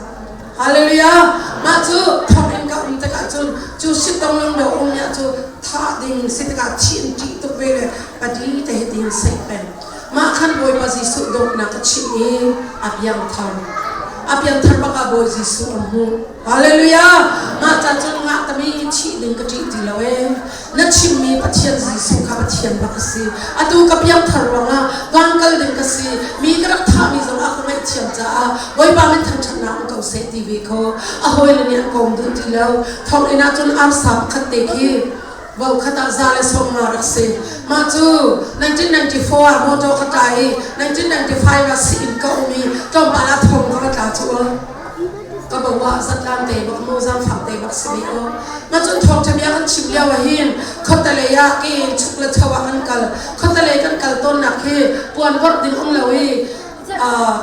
Hallelujah! Mah cu thawnginn ka um tikah cun cu sitong lang lo um nih cu thah ding si tikah thi in ṭih tuk ve le padi te hi tiin seih peng. Mah khan Bawipa Jesuh dawtnak ka chimh i a piangthar. A piangthar bak ah Bawi Jesuh a hmuh. Hallelujah! Mah ca cun ngah tami thih ding ka ṭih ti lo ee. Na chimmi Pathian Jesuh kha Pathian bak a si. Atu ka piangthar ruangah van kal ding ka si. Mi ka rak thahmi zong a ka ngaihthiam caah Bawipa min thangṭhatnak um ko seh ti ve kho. A hawile nih an kawm duh ti lo. Thonginn ah cun arsa pakhat te khi vo khat ah 150 rak si. Mah cu 1994 ah motor ka tla i 1995 ah sii-inn ka um i tlawmpal ah thong ka va tla cu. Ka bo ah zatlang te bak mu zaangfak te bak si ve aw. Ma cun thawngṭha bia kan chim lio ah hin khuatelei ah ke in chuk le cho ah kan kal. Khuatelei kan kal tawnnak hi puan vorh ding um lo i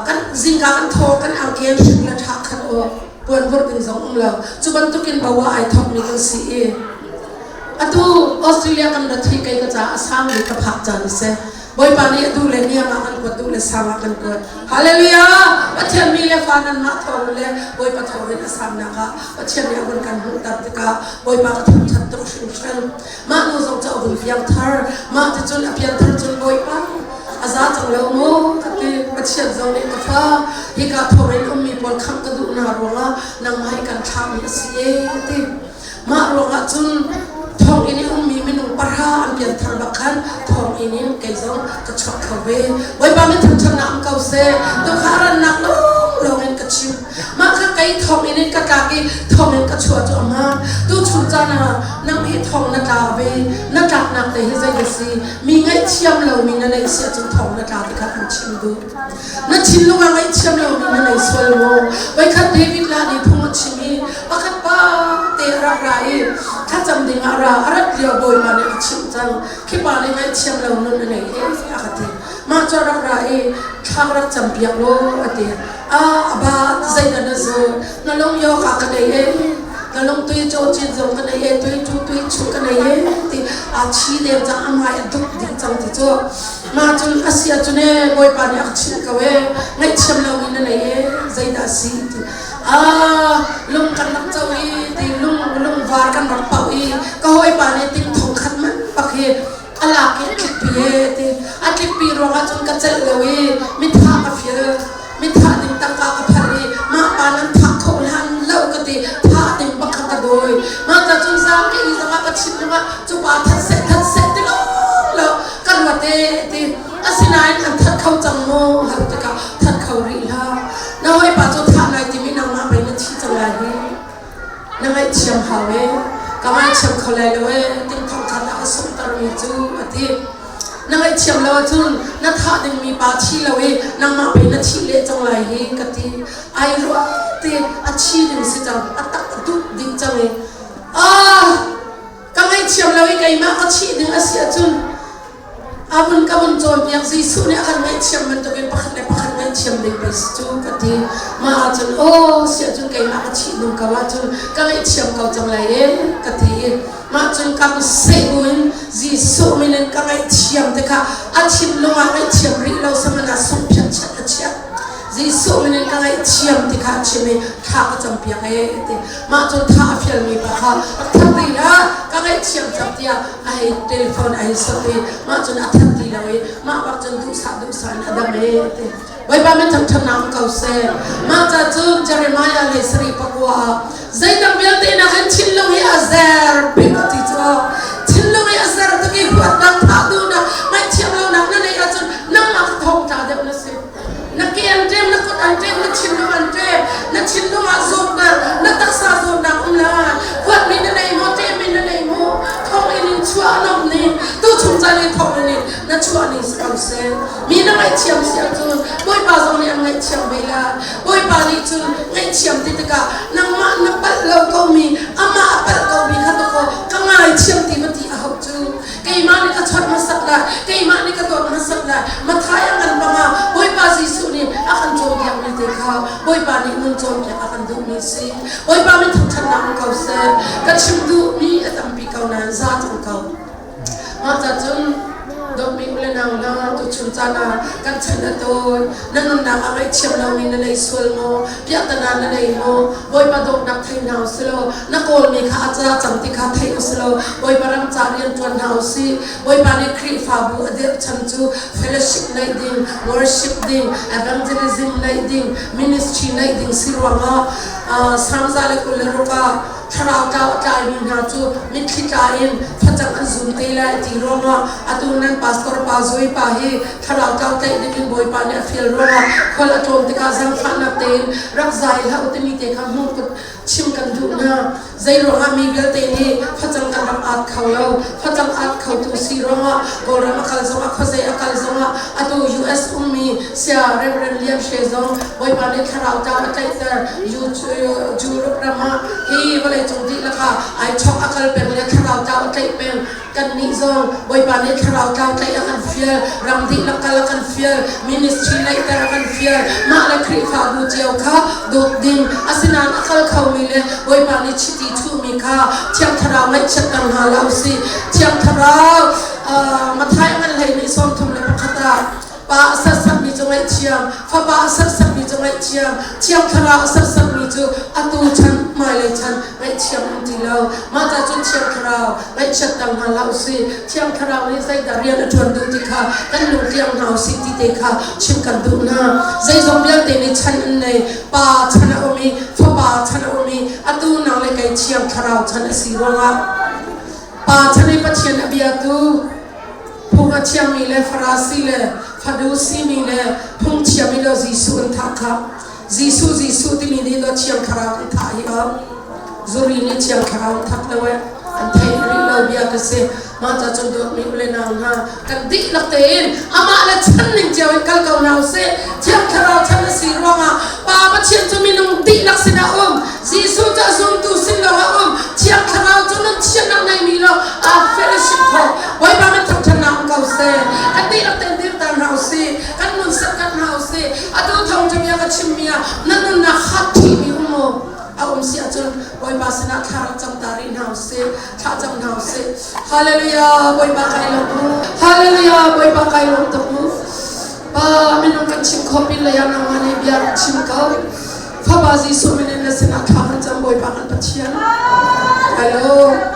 kan zingka kan thaw kan angki an hrik le ṭha khat aw puan vorh ding zong um lo. Cu bantukin bo ah ai thawkmi kan si i atu Australia kan rat hi kei ka caah a sang bik ka phak caan a si. Bawipa nih a duh le niam ah kan kuat duh le sang ah kan kuat. Hallelujah! Pathian mi le fa nanmah thawng le Bawipa thawngin a samnak ah Pathian nih a vun kan hmuhter tikah Bawipa ka thangṭhat tuk hringhran. Mah nu zong cu a vun piangthar. Mah ticun a piangthar cun Bawipa a za cang lo maw ka ti. Pathian zong nih ka fa hika thawngin ummi pawl khamh ka duh hna ruangah nangmah hi kan thlahmi a si e a ti. Mah ruangah cun thonginn i ummi minung pahra an pianthar bak khan thonginn in kei zong ka chuak kho ve. Bawipa min thangṭhatnak um ko seh. Tukha rannak lawnglawng in ka chim. Mah kha kei thonginn in ka tlak i thonginn ka chuah cu a hmaan. Tuchun caan ah nang hi thong na tla ve. Na tlaknak te hi zei a si? Mi ngaihthiam lomi na neih si ahcun thong na tla ti kha kan chim duh. Na thinlung ah ngaihthiam lomi na nei sual maw? Voikhat David la nih phung a chim i pakhat pa te a rak ra i thla. Thlacam ding ah ra a rat lio Bawipa nih a chimh cang. Khi pa nih ngaihthiam lo nun a nei e a ka ti. Mah cu a rak ra i thla ka rak cam piak law a ti. Ah a ba zeidah na zul? Na lung yok ah ka nei e. Na lung tui caw cin zong ka nei e tui cu tui chu ka nei e ti a chi deu cang a ngai a duk dih cang ti cu. Mah cun a si ahcun e Bawipa nih a ka chimh ko e ngaihthiam lo in na nei e zeidah a si ti. Ah lung kan rak co i ti lung lungvar kan rak pauh i ka hawipa nih ting thong khat man bak hi a lak i a tlikpi e ti a tlikpi ruangah cun ka celh lo i mitha ka fil mitha ding tangka ka phalh i mah pa nan thah kho hlan lo ka ti thah ding bak kha ka dawi mah ta cun zang ke i zangah ka chim lungah cu pa that seh that seh ti lo lo ka ruat e ti asinain an that kho cang maw hal tikah that kho rih hlah na hawipa cu thah nai timi nangmah pei na thi cang lai hi na ngaihthiam hau e ka ngaithiam kho lai lo e ting thong khat ah a sunghtermi cu a ti na ngaihthiam lo ahcun na thah dingmi pa thi lo i nangmah pei na thih leh cang lai hi ka ti ai ruah ti a thi ding si cang a tak a duh ding cang i ah ka ngaihthiam lo i keimah ka thih ding a si ahcun A vun ka vun cawnpiak Jesuh nih a kan ngaihthiam bantukin pakhat le pakhat ngaihthiam ding pei si cu ka ti. Mah ahcun aw si ahcun keimah ka thih nung ko ahcun ka ngaihthiam ko cang lai e ka ti i mah cun ka seh buin Jesuh min in ka ngaihthiam te kha a thinlung ah ngaihthiam rih lo sihmanh ah sungphiat chiat a chiah. Jesuh min in ka ngaihthiam ti kha a chim i thla ka campiak e ti. Mah cun tha a fialmi pa kha rak that rih hlah ka ngaihthiam cang tiah a hei telephone a hei sot i mah cun a that ti lo i mah bak cun duhsah duhsah in a dam e ti Bawipa min thangṭhatnak um ko seh. Mah ca cun Jeremiah lei sarih pakua ah zeidang vialte nakin thinlung hi a zer bik a ti cu. Thinlung hi a zer tuk i huatnak, thah duhnak, ngaihthiam lonak na neih ahcun nangmah kha thawngṭha deuh na si. Na ke an ṭem, na kut an ṭem, na thinlung an ṭem, na thinlung ah zawtnak, na taksa zawtnak um lai. Huatmi na nei maw, ṭehmi na nei maw, thonginn in chuah a nom ning, tuchung caan i thonginn in na chuah ning si ko seh. Mi na ngaihthiam si ahcun Bawipa zong nih an ngaihthiam ve lai. Bawipa nih cun ngaihthiam ti tikah nangmah na palh lo komi, amah a palh komi kha dawkaw ka ngaithiam ti va ti a hauh cu. Keimah nih ka chawnh hmasat lai, keimah nih ka dawt hmasat lai. Mathai a ngan bangah Bawipa Jesuh nih a kan cawnpiakmi te kha Bawipa nih nun cawnpiak a kan duhmi a si. Bawipa min thangṭhatnak um ko seh. Ka chim duhmi a tampi ko nain za cang ko. Mah ca cun dawtmi u le nau hna, tuchun caan ah kan chan a tawi. Na nunnak ah ngaihthiam lomi na nei sual maw? Piahtana na nei maw? Bawipa dawtnak thei hna u sih law na kawlmi kha a ca cang ti kha thei u sih law Bawipa ram ca rian ṭuan hna u sih. Bawipa nih Khrihfabu a dirh chan cu fellowship neih ding, worship ding, evangelism neih ding, ministry neih ding si ruangah Salm 126 ah thlarau tlau a tlaimi hna cu mitthli tla in facang an zum te lai ti ruangah atu nan pastor pa Zui pa hi thlarau tlau tlaih dingin Bawipa nih a fial ruangah khual a tlawm tikah zaangfahnak tein rak zai hlah u timi te kha hmuh chim kan duh hna. Zei ruangah mi vialte nih facang kan rak aat kho lo. Facang aat khotu si ruangah Kawlram a kal zongah khuazei a kal zongah atu US ummi Saya Reverend Lian Hre zong Bawipa nih thlarau tlau a tlaihter. Europe ram ah hi vawleicung dihlak ah ai chok a kal peng le thlarau tlau a tlaih peng. Kannih zong Bawipa nih thlarau tlau tlaih a kan fial, ram dihlak kal a kan fial, ministry neihter a kan fial. Mah le Khrihfabu cio kha dawt ding, asinain a kal khomi le Bawipa nih chiti thuhmi kha Thiang Thlarau ngaihchiatter hna hlah usih. Thiang Thlarau Matthai ngan hlei nih 31 ah Pa a serhsatmi cu ngaihthiam, Fapa a serhsatmi cu ngaihthiam, Thiang Thlarau a serhsatmi cu atu chan, hmailei chan ngaihthiam um ti lo. Mah ca cun Thiang Thlarau ngaihchiatter hna hlah usih. Thiang Thlarau nih zeidah rian a ṭuan duh ti kha kan lung tliang hna usih ti te kha chim kan duh hna. Zeizong vialte nih chan an nei. Pa chan a um i Fapa chan a um i atu nang le kei Thiang Thlarau chan a si ruangah Pa chan i Pathian a biatu Phung a thiammi le Farasi le Fadusi mi le phungthiam i lo Jesuh an thah kha Jesuh Jesuh timi nih dawt Thiang Thlarau an thah hi aw zuri nih Thiang Thlarau an that lo eh an theih rih lo bia ka si mah ca cun dawtmi u le nau hna kan dihlak tein amah le chan ning cio in kal ko hna usih Thiang Thlarau chan a si ruangah Pa Pathian cu minung dihlak sinah um Jesuh cu a zumtu sin lawngah um Thiang Thlarau cu nun thiannak nei. bia ka chimmi ah na nunnak hat thimi um maw? A um si ahcun Bawipa sinah thla rak cam ta rih hna usih. Thla cam hna usih. Hallelujah Bawipa kai lawm mu. Hallelujah Bawipa kai lawm tuk mu. Pa minung kan chim khawh pin lei ah nangmah nih bia rak chim ko. Fapa Jesuh min in na sinah thla kan cam Bawipa kan Pathian. Hello.